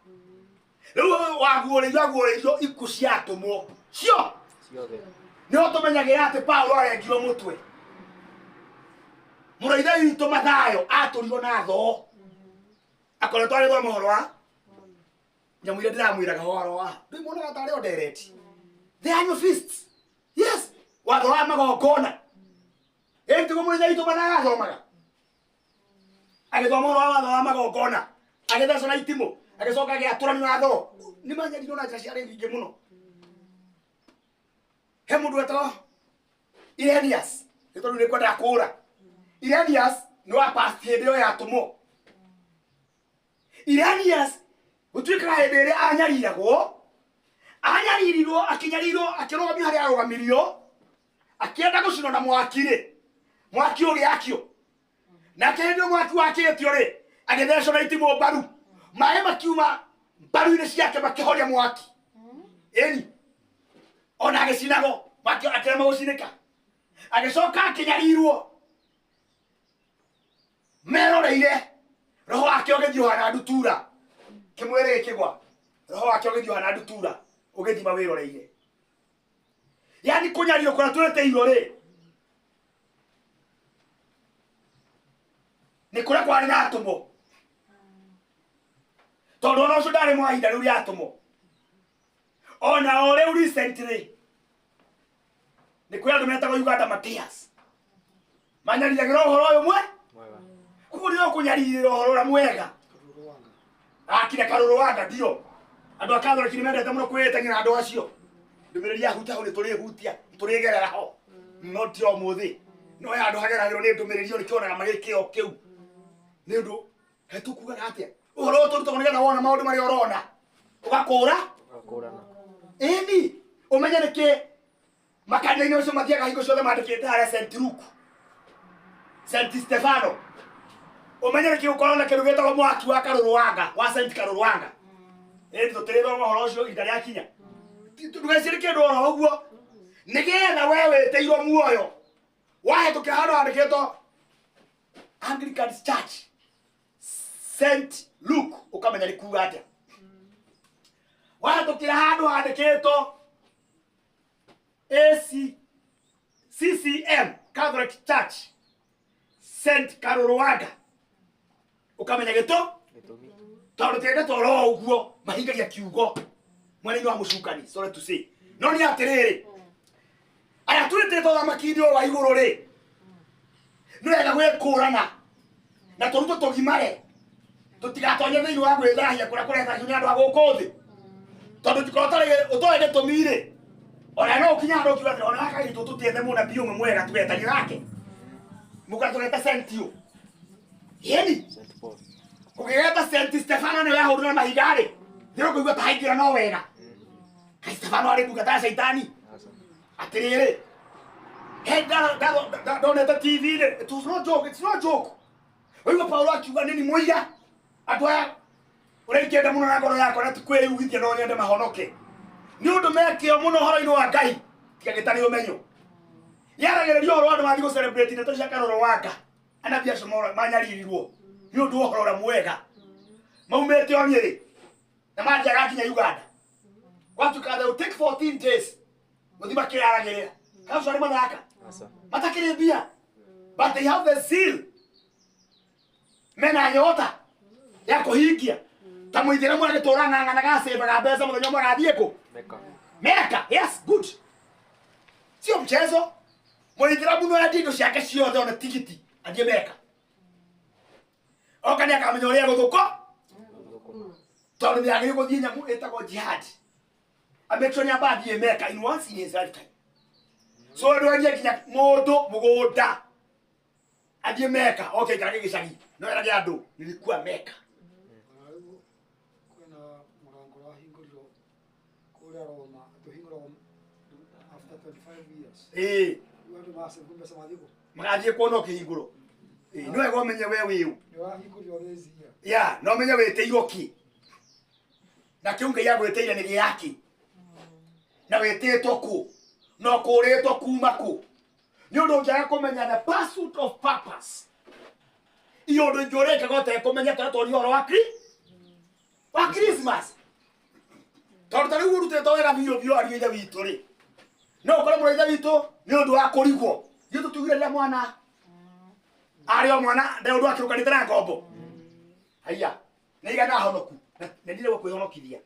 rĩu waguũrĩirio aguũrĩirio ikuũ cia atũmwo cio Ciothe. nĩho tũmenyagĩra atĩ Paulo arengirwo mũtwe mũrũ ithe witũ Mathayo atũrirwo na thoo akoretwo agĩthoma ũhoro wa nyamũ iria ndĩramwĩraga ũhoro wa ndĩmuonaga tarĩ o ndereti the annual feasts. Yes, watho wa magongona ĩĩ tiguo mũrũ ithe witũ Mathayo athomaga agĩthoma ũhoro wa watho wa magongona agĩthecwo na itimũ agĩcoka agĩatũranio na thoo nĩ manyarirwo na njĩra ciarĩ nyingĩ mũno. He mũndũ wetagwo Irenius nĩ tondũ nĩ kwendaga kũũra. Irenius nĩ wa past hĩndĩ ĩyo yatũmwo. Irenius gũtuĩkaga hĩndĩ ĩrĩa anyariragwo anyaririrwo akĩnyarirwo akĩrũgamio harĩa arũgamirio akĩenda gũcinwo na mwaki rĩ mwaki ũgĩakio nake hĩndĩ ĩyo mwaki wakĩtio rĩ agĩthecwo na itimũ mbaru maĩ makiuma mbaru-inĩ ciake makĩhoria mwaki ĩni ona agĩcinagwo mwaki akĩrema gũcinĩka agĩcoka akĩnyarirwo meroreire roho wake ũgĩthiĩ ũhana ndutura kĩmwĩrĩ gĩkĩgwa roho wake ũgĩthiĩ ũhana ndutura ũgĩthima wĩroreire yani kũnyarirwo kũrĩa twĩtĩirwo rĩ nĩ kũrĩa kwarĩ na atũmwo tondũ ona ũcio ndarĩ mwa ihinda rĩu rĩa atũmwo ona o rĩu recently nĩ kũrĩ andũ metagwo Uganda Matias manyariragĩra ũhoro ũyũ mwe Mwega. koguo nĩ ũkũnyarirĩra ũhoro ũrĩa mwega Karũrũ-wanga. akire karũrũ wanga ndio andũ a Catholic nĩ mendete mũno kwĩĩtang'ĩra andũ acio ndũmĩrĩri ya hutia hau nĩ tũrĩhutia tũrĩgerera ho no ti ũmũthĩ no ya andũ hageragĩrwo nĩ ndũmĩrĩri ĩyo nĩkĩonaga magĩkĩo kĩu nĩ ũndũ hetukugaga atĩa ũhoro ũyũ tũrutagwo nĩgetha wona maũndũ marĩa ũrona ũgakũra Ũgakũrana. ĩni ũmenye nĩkĩ makanitha-inĩ macio mathiaga hingo ciothe mandĩkĩte harĩa St. Luke St. Stefano ũmenye nĩkĩ gũkorwo na kĩndũ gĩtagwo mwaki wa karũrũanga wa St. Karũrũanga ĩni tũtirĩthoma ũhoro ũcio ihinda rĩakinya ndũgecire kĩndũ oro ũguo nĩgetha we wĩtĩirwo muoyo wahĩtũkĩra handũ handĩkĩtwo Anglican Church St. Luke ũkamenya nĩ kuga atĩa wahĩtũkĩra handũ handĩkĩtwo AC CCM Catholic Church St. Karũrũanga ũkamenya gĩtũ Gĩtũmi. tondũ tiendete oro ũguo mahingagia kiugo mwena-inĩ wa mũcukani sorry to say no nĩ atĩrĩrĩ aya twĩtĩtwo thamaki-inĩ ũyũ wa igũrũ rĩ nĩ wega gwĩkũrana na tũrutwo tũgimare tũtigatonye thĩinĩ wa gwĩthahia kũrĩa kũrethahio nĩ andũ a gũkũ thĩ tondũ ũngĩkorwo ũtoĩ gĩtũmi rĩ ona no ũkinye handũ ũkiuga atĩrĩ ona gaka gitũ tũtiethe mũnabii ũmwe mwega tũgetanie nake mũkora tũgeta Sentio ĩni St. Paul. ũgĩgeta St. Stefano nĩwe ahũrire na mahiga rĩ nĩũkũigua ta haingĩra no wega kaĩ Stefano arĩ ndungata ya caitani Aca. atĩrĩrĩ he ndonete TV rĩ it was no joke, it's no joke ũigua Paulo akiuga nĩ ni mũira andũ aya ũrĩa ingĩenda mũno na ngoro yakwa na ti kwĩyugithia no nyende mahonoke nĩ ũndũ mekĩo mũno ũhoro-inĩ wa Ngai tiga gĩtarĩ ũmenyo yaragĩrĩria ũhoro wa andũ mathiĩ gũ celebrate ndeto cia karũrũ wanga anabii acio manyaririrwo nĩ ũndũ wa ũhoro ũrĩa mwega maumĩte o Nyĩrĩ na mathiaga nginya Uganda gwatuĩka they will take 14 days gũthiĩ makĩaragĩrĩra kacio arĩ mathaka Aca. matakĩrĩ mbia but they have the zeal mena nyota ya kũhingia Ta mũithĩramu agĩtũra ng'ang'anaga acĩmbaga mbeca mũthenya ũmwe agathiĩ kũ? Mecca. Mecca. Yes, good. Sio mchezo. Mũithĩramu no endie indo ciake ciothe ona tigiti athiĩ Mecca. Oka nĩ akamenya ũrĩa egũthũkwo tondũ nĩ agĩrĩirwo gũthiĩ nyamũ ĩtagwo jihad. A make sure nĩ amba athiĩ Mecca in once in his lifetime. So ndwendia nginya mũndũ mũgũnda athiĩ Mecca oke aikarage gĩcagi no erage andũ nilikuwa Mecca. Ona rĩu kwĩna mũrango ũrahingũrirwo kũrĩa Roma tũhingũragwo after 25 years. Ĩĩ. Rĩu andũ macembu mbeca mathiĩ kũ? Magathiĩ kuona ũkĩhingũrwo. Ĩĩ, nĩ wega ũmenye we wĩ ũ. Nĩ ũrahingũrirwo this year. Ya, no ũmenye wĩtĩirwo kĩ. Na kĩu Ngai agwĩtĩire nĩ gĩakĩ. Na wĩtĩtwo kũ. Na ũkũrĩtwo kuma kũ. Nĩ ũndũ ũngĩaga kũmenya the pursuit of purpose. Iyo ũndũ ingĩ ũrĩkaga ũtekũmenya tondũ twaria ũhoro wa wa Christmas. Tondũ ta rĩu ũrutĩtwo wega biũ biũ ariũ a Ithe witũ rĩ. No ũkore mũrũ wa Ithe witũ nĩ ũndũ wa kũrigwo. Ithuĩ tũtugire rĩrĩa mwana arĩ o mwana ndarĩ ũndũ akĩrũkanĩte na ngombo. Haiya, nĩ igana ahonoku. Na nĩ ndire kwĩhonokithia.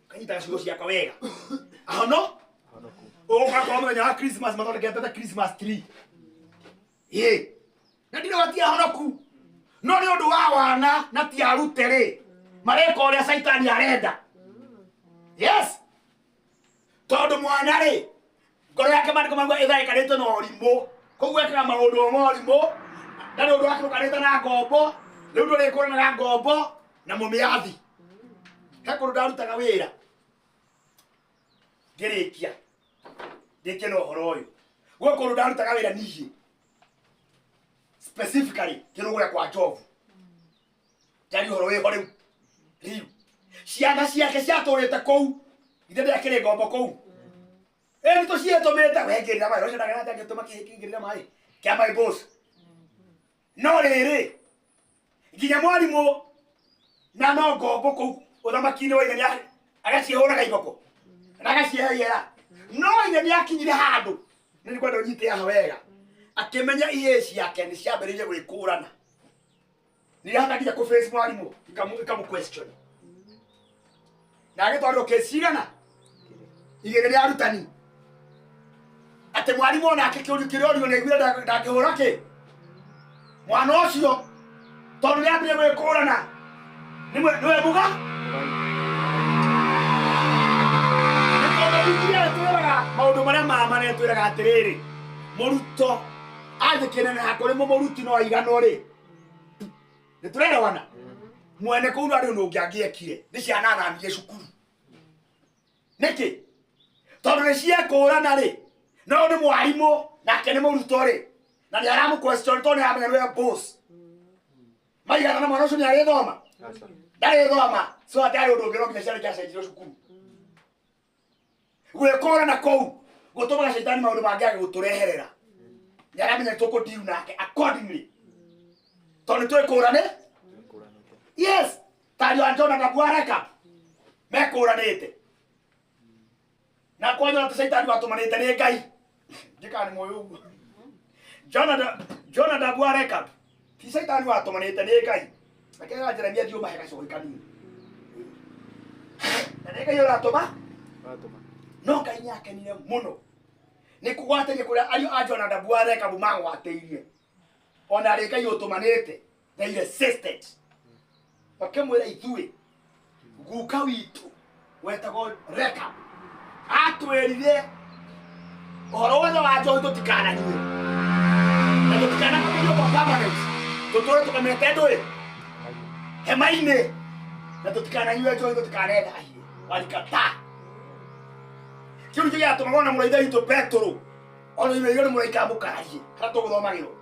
Kanyitaga ciugo ciakwa wega. Ahono? Honoku. Ũgũkora mũthenya wa Christmas mathondekete ta Christmas tree. Ĩĩ. Na ndire watia ahonoku. No nĩ ũndũ wa wana na ti arute rĩ. Mareka ũrĩa Caitani arenda. Yes. Tondũ mwana rĩ, ngoro yake maandĩko mauga ĩthaĩkanĩte na ũrimũ. Koguo ekaga maũndũ ma ũrimũ. Ndarĩ ũndũ akĩrũkanĩte na ngombo. Rĩu ndũrĩkũranaga ngombo na mũmĩathi. He kũndũ ndarutaga wĩra. Ngĩrĩkia. Ndĩkie na ũhoro ũyũ. Gwĩ kũndũ ndarutaga wĩra niĩ. Specifically kĩrũgũya kwa Njovu. Njarie ũhoro wĩho rĩu. Rĩu. Ciana ciake ciatũrĩte kũu. Ithe ndĩakĩrĩ ngombo kũu. Ĩĩ nĩ tũciĩtũmĩte. We ngĩrĩra maĩ. Ũcio ndagera atangĩtũma kĩngĩrĩra maĩ. Kĩa my boss. No rĩrĩ, nginya mwarimũ na no ngombo kũu ũthamaki-inĩ wa ithe nĩ agaciĩhũraga iboko. Na agaciehera. No ithe nĩ akinyire handũ. Nĩ ngwenda ũnyite haha wega. Akĩmenya ihĩĩ ciake nĩ ciambĩrĩirie gwĩkũrana. Nĩ irahota nginya kũ face mwarimũ, ikamũ question. Na agĩtwarĩrwo kesi cigana? Igĩrĩ nĩ arutani. Atĩ mwarimũ onake kĩũria kĩrĩa orio nĩ aiguire ndangĩhũra kĩ? Mwana ũcio tondũ nĩ ambire gwĩkũrana. Nĩwe mũga? Nĩ tondũ Bibilia ĩtwĩraga maũndũ marĩa ma ma nĩ ĩtwĩraga atĩrĩrĩ, mũrutwo athiĩ kĩneneha kũrĩ mũmũruti no aiganwo rĩ. Nĩ tũrerewana? Mwene kũu no arĩ ũndũ ũngĩ angĩekire, nĩ ciana athamirie cukuru. Nĩkĩ? Tondũ nĩ ciekũrana rĩ, no nĩ mwarimũ nake nĩ mũrutwo rĩ, na nĩ aramũ question tondũ nĩ aramenya nĩwe boss. Maigana na mwana ũcio nĩ arĩthoma? Aca. Ndarĩthoma. So atarĩ ũndũ ũngĩ no nginya ciana ciacenjirio cukuru. Gwĩkũrana kũu gũtũmaga caitani maũndũ mangĩ age gũtũreherera. Nĩ aramenya nĩ tũkũ deal nake accordingly. Tondũ nĩ twĩkũrane? Twĩkũranĩte. Yes. Ta ariũ a Jonadabu a Rekabu mekũranĩte. Na kwanja atĩ caitani watũmanĩte nĩ Ngai. Njĩkaga nĩ mũĩ ũguo. Jonadabu a Rekabu ti caitani watũmanĩte nĩ Ngai. Akĩra Jeremia thiĩ ũmahe gacohi kanini. Na nĩ Ngai ũratũma? Ũratũma. No Ngai nĩ akenire mũno. Nĩ kũgwatĩria kũrĩa ariũ a Jonadabu a Rekabu magwatĩirie. Ona rĩ Ngai ũtũmanĩte, they resisted. Makĩmwĩra ithuĩ, guka witũ wetagwo Rekabu atwĩrire ũhoro wothe wa njohi tũtikananyue. Na tũtikanakome nyũmba permanent. Tũtũre tũkomete ndũĩ? Hema-inĩ. Na tũtikananyue njohi tũtikanethahie. Walikataa. Kĩu nĩkĩo gĩatũmaga ona mũrũ wa Ithe witũ Petũrũ ona irio nĩ mũraika amũkararie harĩa tũgũthomagĩrwo.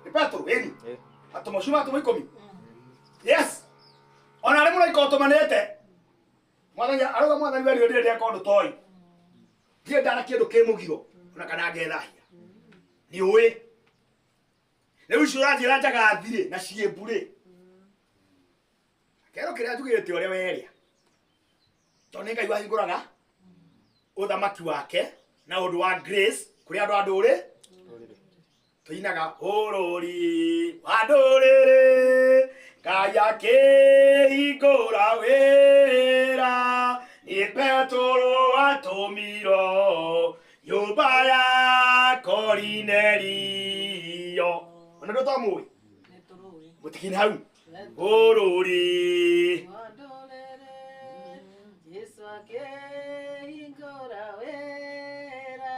Nĩ Petũrũ, ĩni? Ĩ. Atũmwo ciuma atũmwo ikũmi. Yes. Ona arĩ mũraika ũtũmanĩte. Mwathani arauga mwathani we ndirĩ ndeka ũndũ toĩ. Ndirĩ ndara kĩndũ kĩ mũgiro ona kana ngethahia. Nĩ ũĩ. Rĩu icio ũranjĩra njagathi rĩ na ciĩmbu rĩ. Kero kĩrĩa njugĩte ũrĩa werĩa. Tondũ nĩ Ngai wahingũraga ũthamaki wake na ũndũ wa grace kũrĩ andũ a ndũrĩ. Ndũrĩrĩ. Tũinaga bũrũri wa ndũrĩrĩ Ngai akĩhingũra wĩra nĩ Petero atũmirwo nyũmba ya Korinelio. Ona ndũ tomũĩ mũtikine hau bũrũri Jesu akĩhingũra wĩra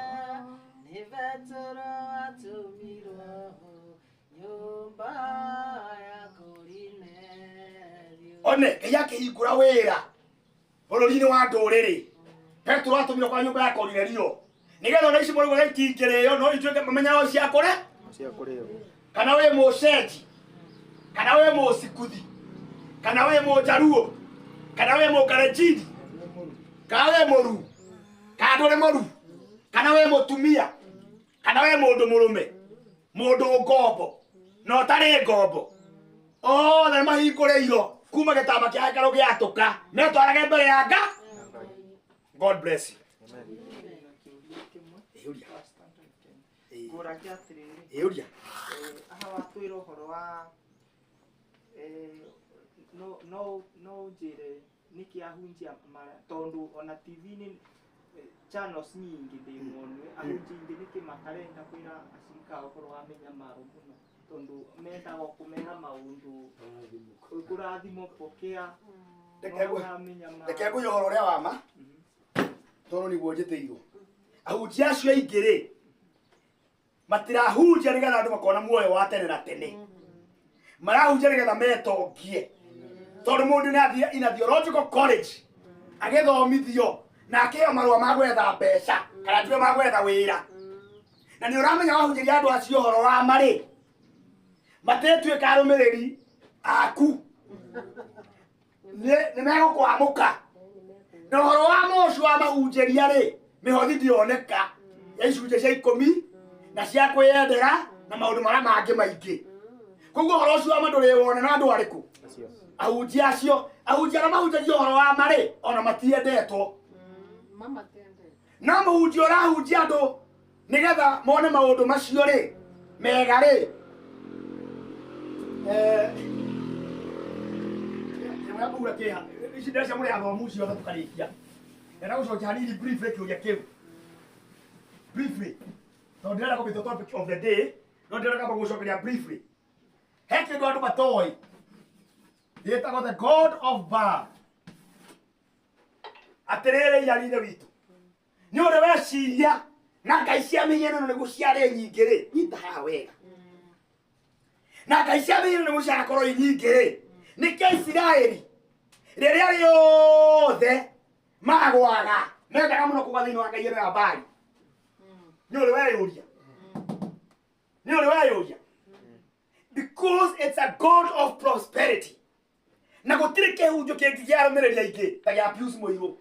nĩ Petero atũmirwo nyũmba ya Korinelio. One Ngai akĩhingũra wĩra bũrũri-inĩ wa ndũrĩrĩ Petero atũmirwo kwa nyũmba ya Korinelio nĩgetha ona ici mũrauga itingĩrĩo no ituĩke mamenyaga cia kũrĩa Cia kũrĩo. kana wĩ mũcenji kana wĩ mũcikuthi kana wĩ mũnjaruo kana wĩ mũkarenjini kana wĩ mũru kana ndũrĩ mũru kana wĩ mũtumia kana wĩ mũndũ mũrũme mũndũ ngombo na ũtarĩ ngombo othe nĩmahingũrĩirwo kuma gĩtama kĩa hekarũ gĩatũka metwarage mbere ya Ngai. God bless you. Amen. Ĩũria. Ngũragia atĩrĩrĩ, Ĩũria. Haha watwĩra ũhoro wa no ũnjĩre nĩkĩ ahunjia tondũ ona TV-inĩ channels nyingĩ ndĩ muonue ahunjia aingĩ nĩkĩ matarenda kwĩra acirika ao ũhoro wa mĩnyamaro mũno tondũ mendaga kũmera maũndũ kũrathimwo pokea Reke ngwĩre ũhoro ũrĩa wa ma tondũ nĩguo njĩtĩirwo. Ahunjia acio aingĩ rĩ matirahunjia nĩgetha andũ makona muoyo wa tene na tene, marahunjia nĩgetha metongie tondũ mũndũ nĩ athiĩ in a theological college agĩthomithio na akĩheo marũa ma gwetha mbeca kana njuge ma gwetha wĩra na nĩ ũramenya wahunjĩria andũ acio ũhoro wa ma rĩ matĩtuĩka arũmĩrĩri aku nĩ megũkwamũka na ũhoro wa ma ũcio wa mahunjĩria rĩ mĩhothi ndĩoneka ya icunjĩ cia ikũmi na cia kwĩyendera na maũndũ marĩa mangĩ maingĩ. Koguo ũhoro ũcio wa ma ndũrĩwona na andũ arĩkũ ahunjia acio ahunjia arĩa mahunjagia ũhoro wa ma rĩ ona matiendetwo no mũhunjia ũrahunjia andũ nĩgetha mone maũndũ macio rĩ mega rĩ ici ndĩrecia mũrĩ athomu ciothe tũkarĩkia ndĩrenda gũcokia hanini briefly kĩũria kĩu briefly tondũ ndĩrenda kũmĩtua topic of the day no ndĩrenda kamba gũcokeria briefly. He kĩndũ andũ matoĩ gĩtagwo the god of Baal. Atĩrĩrĩ ira ithe witũ nĩ ũrĩ weciria na ngai cia mĩhianano nĩguo ciarĩ nyingĩ rĩ nyita haha wega na ngai cia mĩhianano nĩguo ciagakorwo i nyingĩ rĩ nĩkĩo Isiraeli rĩrĩa rĩothe magwaga mendaga mũno kũgwa thĩinĩ wa ngai ĩno ya Baali. Nĩ ũrĩ weyũria nĩ ũrĩ weyũria because it's a god of prosperity na gũtirĩ kĩhunjio kĩngĩ kĩa arũmĩrĩri aingĩ ta gĩa Pius Mũirũ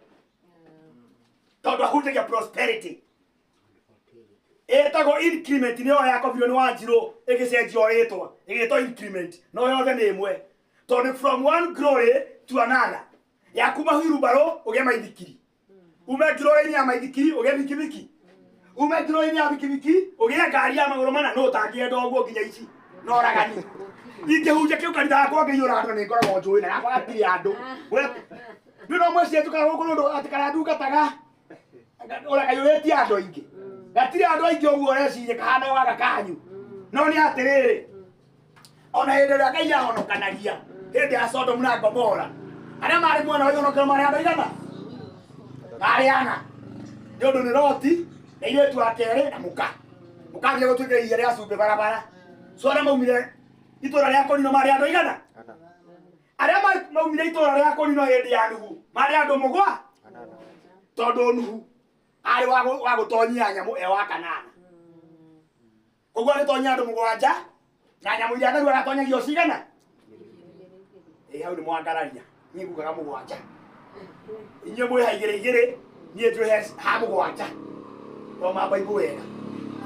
tondũ ahunjagia prosperity ĩtagwo increment nĩyo yakobirio nĩ Wanjirũ ĩgĩcenjio rĩtwa ĩgĩtwo increment no yothe nĩ ĩmwe tondũ from one glory to another ya kuma wheelbarrow ũgĩe maithikiri ume glory-inĩ ya maithikiri ũgĩe bikibiki ume glory-inĩ ya bikibiki ũgĩe ngari ya magũrũ mana no ũtangĩenda ũguo nginya ici no ragani ingĩhunjia kĩu kanitha wakwa ngĩiyũra andũ nĩ ngoragwo njũĩ na yakwa gatirĩ andũ nĩ no mweciria njũkaga gũkũ nĩ ũndũ atĩ kana ndungataga ũrĩa kaiyũrĩtie andũ aingĩ gatirĩ andũ aingĩ ũguo ũreciria kahana o gaka kanyu no nĩ atĩrĩrĩ ona hĩndĩ ĩrĩa Ngai ahonokanagia hĩndĩ ya Sodom na Gomora arĩa marĩ mwena wa ihonokero marĩ andũ aigana marĩ ana nĩ ũndũ nĩ Loti na airĩtu a kerĩ na mũka mũka athiĩ gũtuĩka iria rĩa cumbĩ barabara so arĩa maumire itũra rĩa Korino marĩ andũ aigana arĩa maumire itũra rĩa Korino hĩndĩ ya Nuhu marĩ andũ mũgwa tondũ Nuhu arĩ wa gũtonyia nyamũ e wa kanana koguo agĩtonyia andũ mũgwanja na nyamũ iria theru aratonyagio cigana ĩ hau nĩ mwangararia niĩ ngugaga mũgwanja inyuĩ mwĩ ha igĩrĩ igĩrĩ niĩ njũĩ ha mũgwanja thoma Bible wega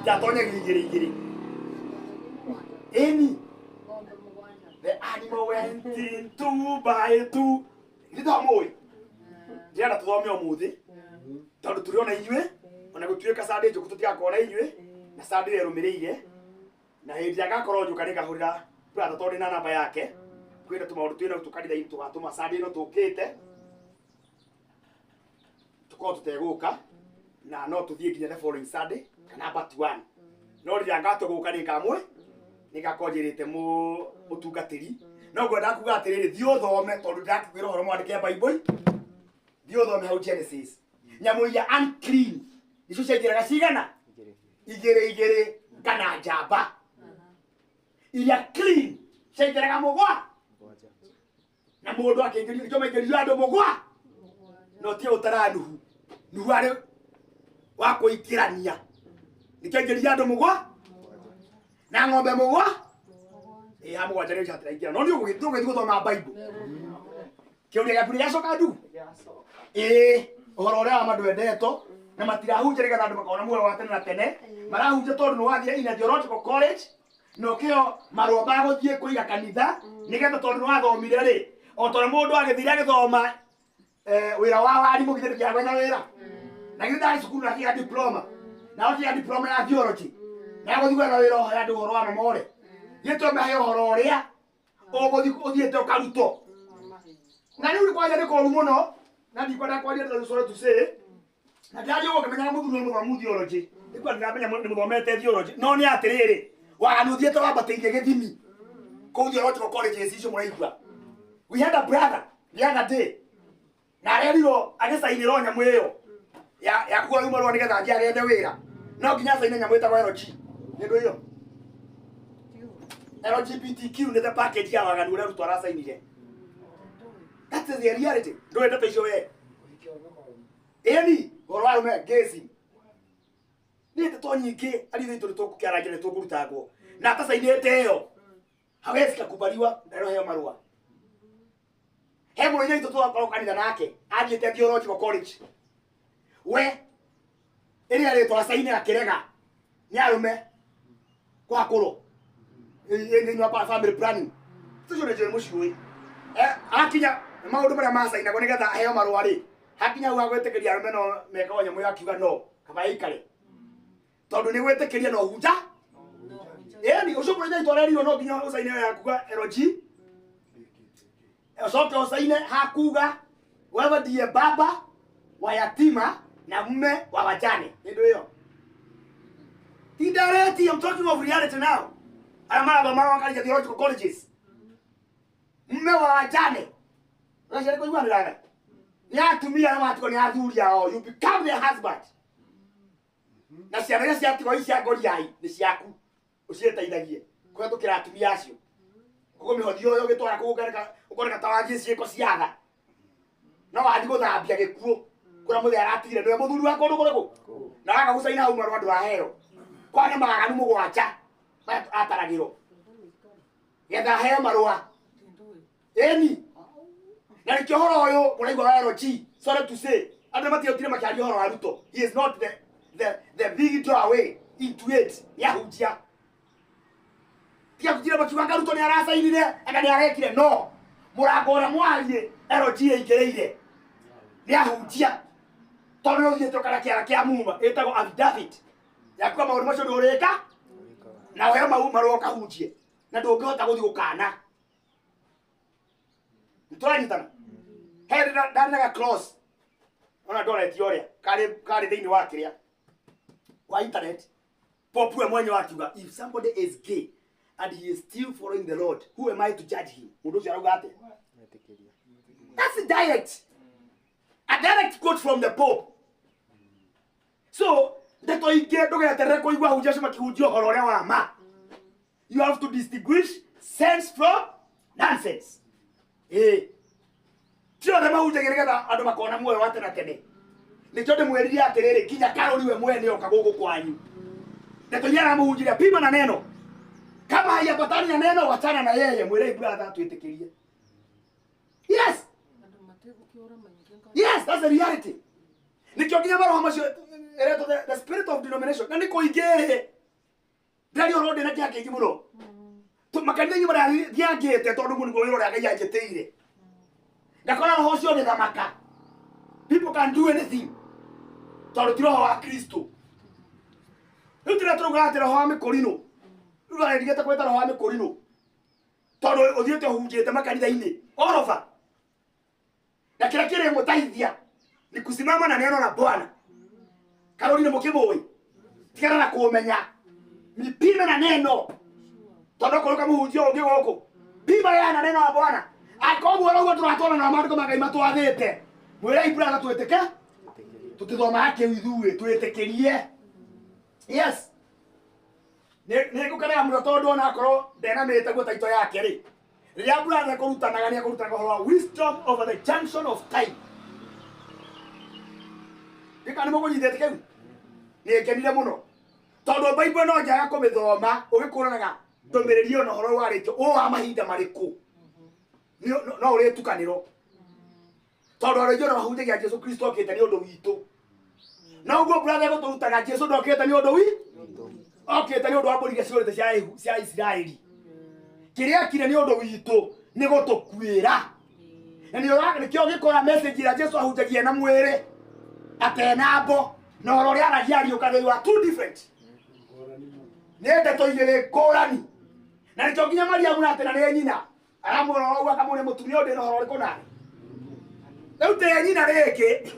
ndatonyagia igĩrĩ igĩrĩ ĩni the animal went in two by two ithuĩ twamũĩ ndĩrenda tũthome ũmũthĩ tondũ tũrĩ ona inyuĩ ona gũtuĩka Sunday njũku tũtigakorwo na inyuĩ na Sunday ĩrĩa ĩrũmĩrĩire na hĩndĩ ĩrĩa ngakorwo njũka nĩngahũrĩra brother tondũ ndĩna namba yake Kwĩna tũmaũndũ twĩna tũkanitha-inĩ tũgatũma Sunday ĩno tũkĩte tũkorwo tũtegũka na no tũthiĩ nginya the following Sunday kana part 1 no rĩrĩa ngatua gũka nĩ ngamwe nĩ ngakorwo njĩrĩte mũtungatĩri no ngwenda kuga atĩrĩrĩ thiĩ ũthome tondũ ndĩrakĩkwĩra ũhoro mwandĩke Bible thiĩ ũthome hau Genesis nyamũ iria unclean icio ciaingĩraga cigana igĩrĩ igĩrĩ kana njamba iria clean ciaingĩraga mũgwa na mũndũ akĩingĩrio ikĩo maingĩrio andũ mũgwa no tie ũtara Nuhu Nuhu arĩ wa kũingĩrania nĩkĩo aingĩririe andũ mũgwa na ng'ombe mũgwa ĩ ha mũgwanja nĩ chatiraingĩra no nĩ ũgũgĩthiĩ gũthoma Bible kĩũria gĩaku nĩ gĩacoka ndu ĩ ũhoro ũrĩa wa ma ndwendetwo na matirahunjia nĩgetha andũ makona muoyo wa tene na tene marahunjia tondũ nĩ wathire in a theological college na ũkĩheo marũa ma gũthiĩ kũiga kanitha nĩgetha tondũ nĩ wathomire rĩ o tondũ mũndũ agĩthire agĩthoma wĩra wa warimũ githĩ ndũkĩaga gwetha wĩra na githĩ ndarĩ cukuru na akĩgĩa diploma na akĩgĩa diploma ya theology na agũthiĩ gwetha wĩra ũhe andũ ũhoro wa mamore gĩtwe mahe ũhoro ũrĩa ũgũthiĩ ũthiĩte ũkarutwo na rĩu kwanja nĩ koru mũno na ndikwenda kwaria tondũ sorry to say na ndĩrathiĩ ũguo ngĩmenyaga mũthuri nĩ mũthomu theology nĩkuo ndĩramenya nĩ mũthomete theology no nĩ atĩrĩrĩ waganu ũthiĩte wambatĩirie gĩthimi kũu theological colleges icio mũraigua. We had a brother the other day na arerirwo agĩcainĩrwo nyamũ ĩyo ya kuga rĩu marũa nĩgetha athiĩ agethe wĩra no nginya acaine nyamũ ĩtagwo LG nĩ ndũ ĩyo LGBTQ nĩ the package ya waganu ũrĩa arutwo aracainire. That is the reality. Ndũĩ ndeto icio we ĩni ũhoro wa arũme ngĩci nĩ ndeto nyingĩ arĩa ithuĩ tũkũkĩarangia nĩ tũkũrutangwo na atacainĩte ĩyo hawezi kakubaliwa ndareheo marũa. He mũrũ itũ twakorwo kanitha nake athiĩte theological college we ĩrĩa rĩtwa acaine akĩrega nĩ arũme kwakũrwo thĩinĩ wa family planning tũcio nĩ mũciũĩ akinya maũndũ marĩa macainagwo nĩgetha aheo marũa rĩ hakinya hau hagwĩtĩkĩria arũme no mekago nyamũ ĩyo akiuga no kaba aikare tondũ nĩ gwĩtĩkĩria no hunja ĩni ũcio mũrũ itũ arerirwo no nginya ũcaine ĩyo yakuga LG ũcoke ũcaine hakuga wewe ndiye baba wa yatima na mume wa wajane. Ndio hiyo ti direct. I'm talking of reality now. Aya mara mara wakali theological colleges mume wa wajane ũraciarĩ kũiguanĩra nĩ atumia na matigwo nĩ athuri ao. You become their husband na ciana iria ciatigwo ici cia ngoriai nĩ ciaku ũciĩteithagie kũhetũkĩra atumia acio koguo mĩhothi ĩyo ũgĩtwara kũu ũkoneka ta wanjie ciĩko cia tha no wathiĩ gũthambia gĩkuũ kũrĩa mũthee aratigire nĩwe mũthuri wa kũndũ kũrĩkũ na waga gũcaina hau marũa ndũraheo kwana maganu mũgwanja maya ataragĩrwo getha aheo marũa ĩni na nĩkĩo ũhoro ũyũ mũraigua wa LG sorry to say andũ matiotire makĩaria ũhoro wa Ruto. He is not the big doorway into it nĩ ahunjia tiga kũtira makiuga Ruto nĩ aracainire anga nĩ arekire no mũrango ũrĩa mwariĩ LG ĩingĩrĩire nĩ ahunjia tondũ nĩ ũthiĩte ũkara kĩara kĩa muma ĩtagwo affidavit yakuga maũndũ macio nĩ ũrĩka na ũheo mau marũa ũkahunjie na ndũngĩhota gũthiĩ gũkana. Nĩtũranyitana he ndarĩ cross ona ndoreti ũrĩa karĩ thĩinĩ wa kĩrĩa wa internet Pope we mwenyewe akiuga if somebody is gay and he is still following the Lord who am I to judge him? Mũndũ ũcio arauga atĩa? That's direct. A direct quote from the Pope. So ndeto ingĩ ndũgeterere kũigua ahunjia acio makĩhunjia ũhoro ũrĩa wa ma. You have to distinguish sense from nonsense. Ĩ ti othe mahunjagia nĩgetha andũ makona muoyo wa tene na tene. Nĩkĩo ndĩmwĩrire atĩrĩrĩ nginya Karũri we mwene oka gũkũ kwanyu ndeto iria aramũhunjĩria pima na neno kama haiambatani na neno wachana na yeye mwĩre brother twĩtĩkĩrie. Yes. Yes, that's the reality. Nĩkĩo nginya maroho macio ĩretwo the spirit of denomination na nĩ kũingĩ ndĩraria ũhoro ndĩna kĩeha kĩingĩ mũno makanitha-inĩ marĩa thiangĩte tondũ ũguo nĩguo wĩra ũrĩa Ngai anjĩtĩire ngakora roho ũcio ũgĩthamaka. People can do anything tondũ ti roho wa Kristo. Rĩu tũrĩa tũraugaga atĩ roho wa mĩkũrinũ rĩu arendigĩte kwĩta roho wa mĩkũrinũ Tondu uthiĩte ũhunjĩte makanitha-inĩ all over. Na kĩrĩa kĩrĩmũteithia ni kusimama na neno la Bwana. Karoli nĩ mũkĩmũĩ. Tigana na kũmenya. Mipime na neno. Tondu okorwo kamũhunjia ũngĩ gũkũ. Pima ya na neno la Bwana. Akoguo ũguo tũratwarana na maandĩko ma Ngai matwathĩte. Mwĩrei brother twĩtĩke. Tũtithomaga kĩu ithuĩ twĩtĩkĩrie. Yes. Nĩ ngũkenaga mũno tondũ onakorwo ndenamĩte guo taito yake rĩ. Rĩrĩa brother ekũrutanaga nĩ ekũrutanaga ũhoro wa wisdom over the junction of time. Gĩka nĩ mũkũnyitĩte kĩu? Nĩ ngenire mũno. Tondũ Bible no njaga kũmĩthoma ũgĩkũranaga ndũmĩrĩri ĩyo na ũhoro warĩtio ũũ wa mahinda marĩkũ. No ũrĩtukanĩrwo. Tondũ andũ aingĩ ona mahunjagia Jesu Kristo okĩte nĩ ũndũ witũ. No ũguo brother egũtũrutaga Jesu ndokĩte nĩ ũndũ witũ. Okĩte nĩ ũndũ wa mbũri iria ciũrĩte cia Isiraeli. Kĩrĩa ekire nĩ ũndũ witũ nĩ gũtũkuĩra. Na nĩkĩo ũgĩkora message ĩrĩa Jesu ahunjagia na mwĩrĩ atenambo na ũhoro ũrĩa aragia ariũka they were two different. Nĩ ndeto igĩrĩ ngũrani. Na nĩkĩo nginya Mariamu na atĩ na nĩ nyina aramũrora ũguo akamũria mũtumia ũyũ ndĩ na ũhoro ũrĩkũ nawe. Rĩu tĩ nyina rĩngĩ.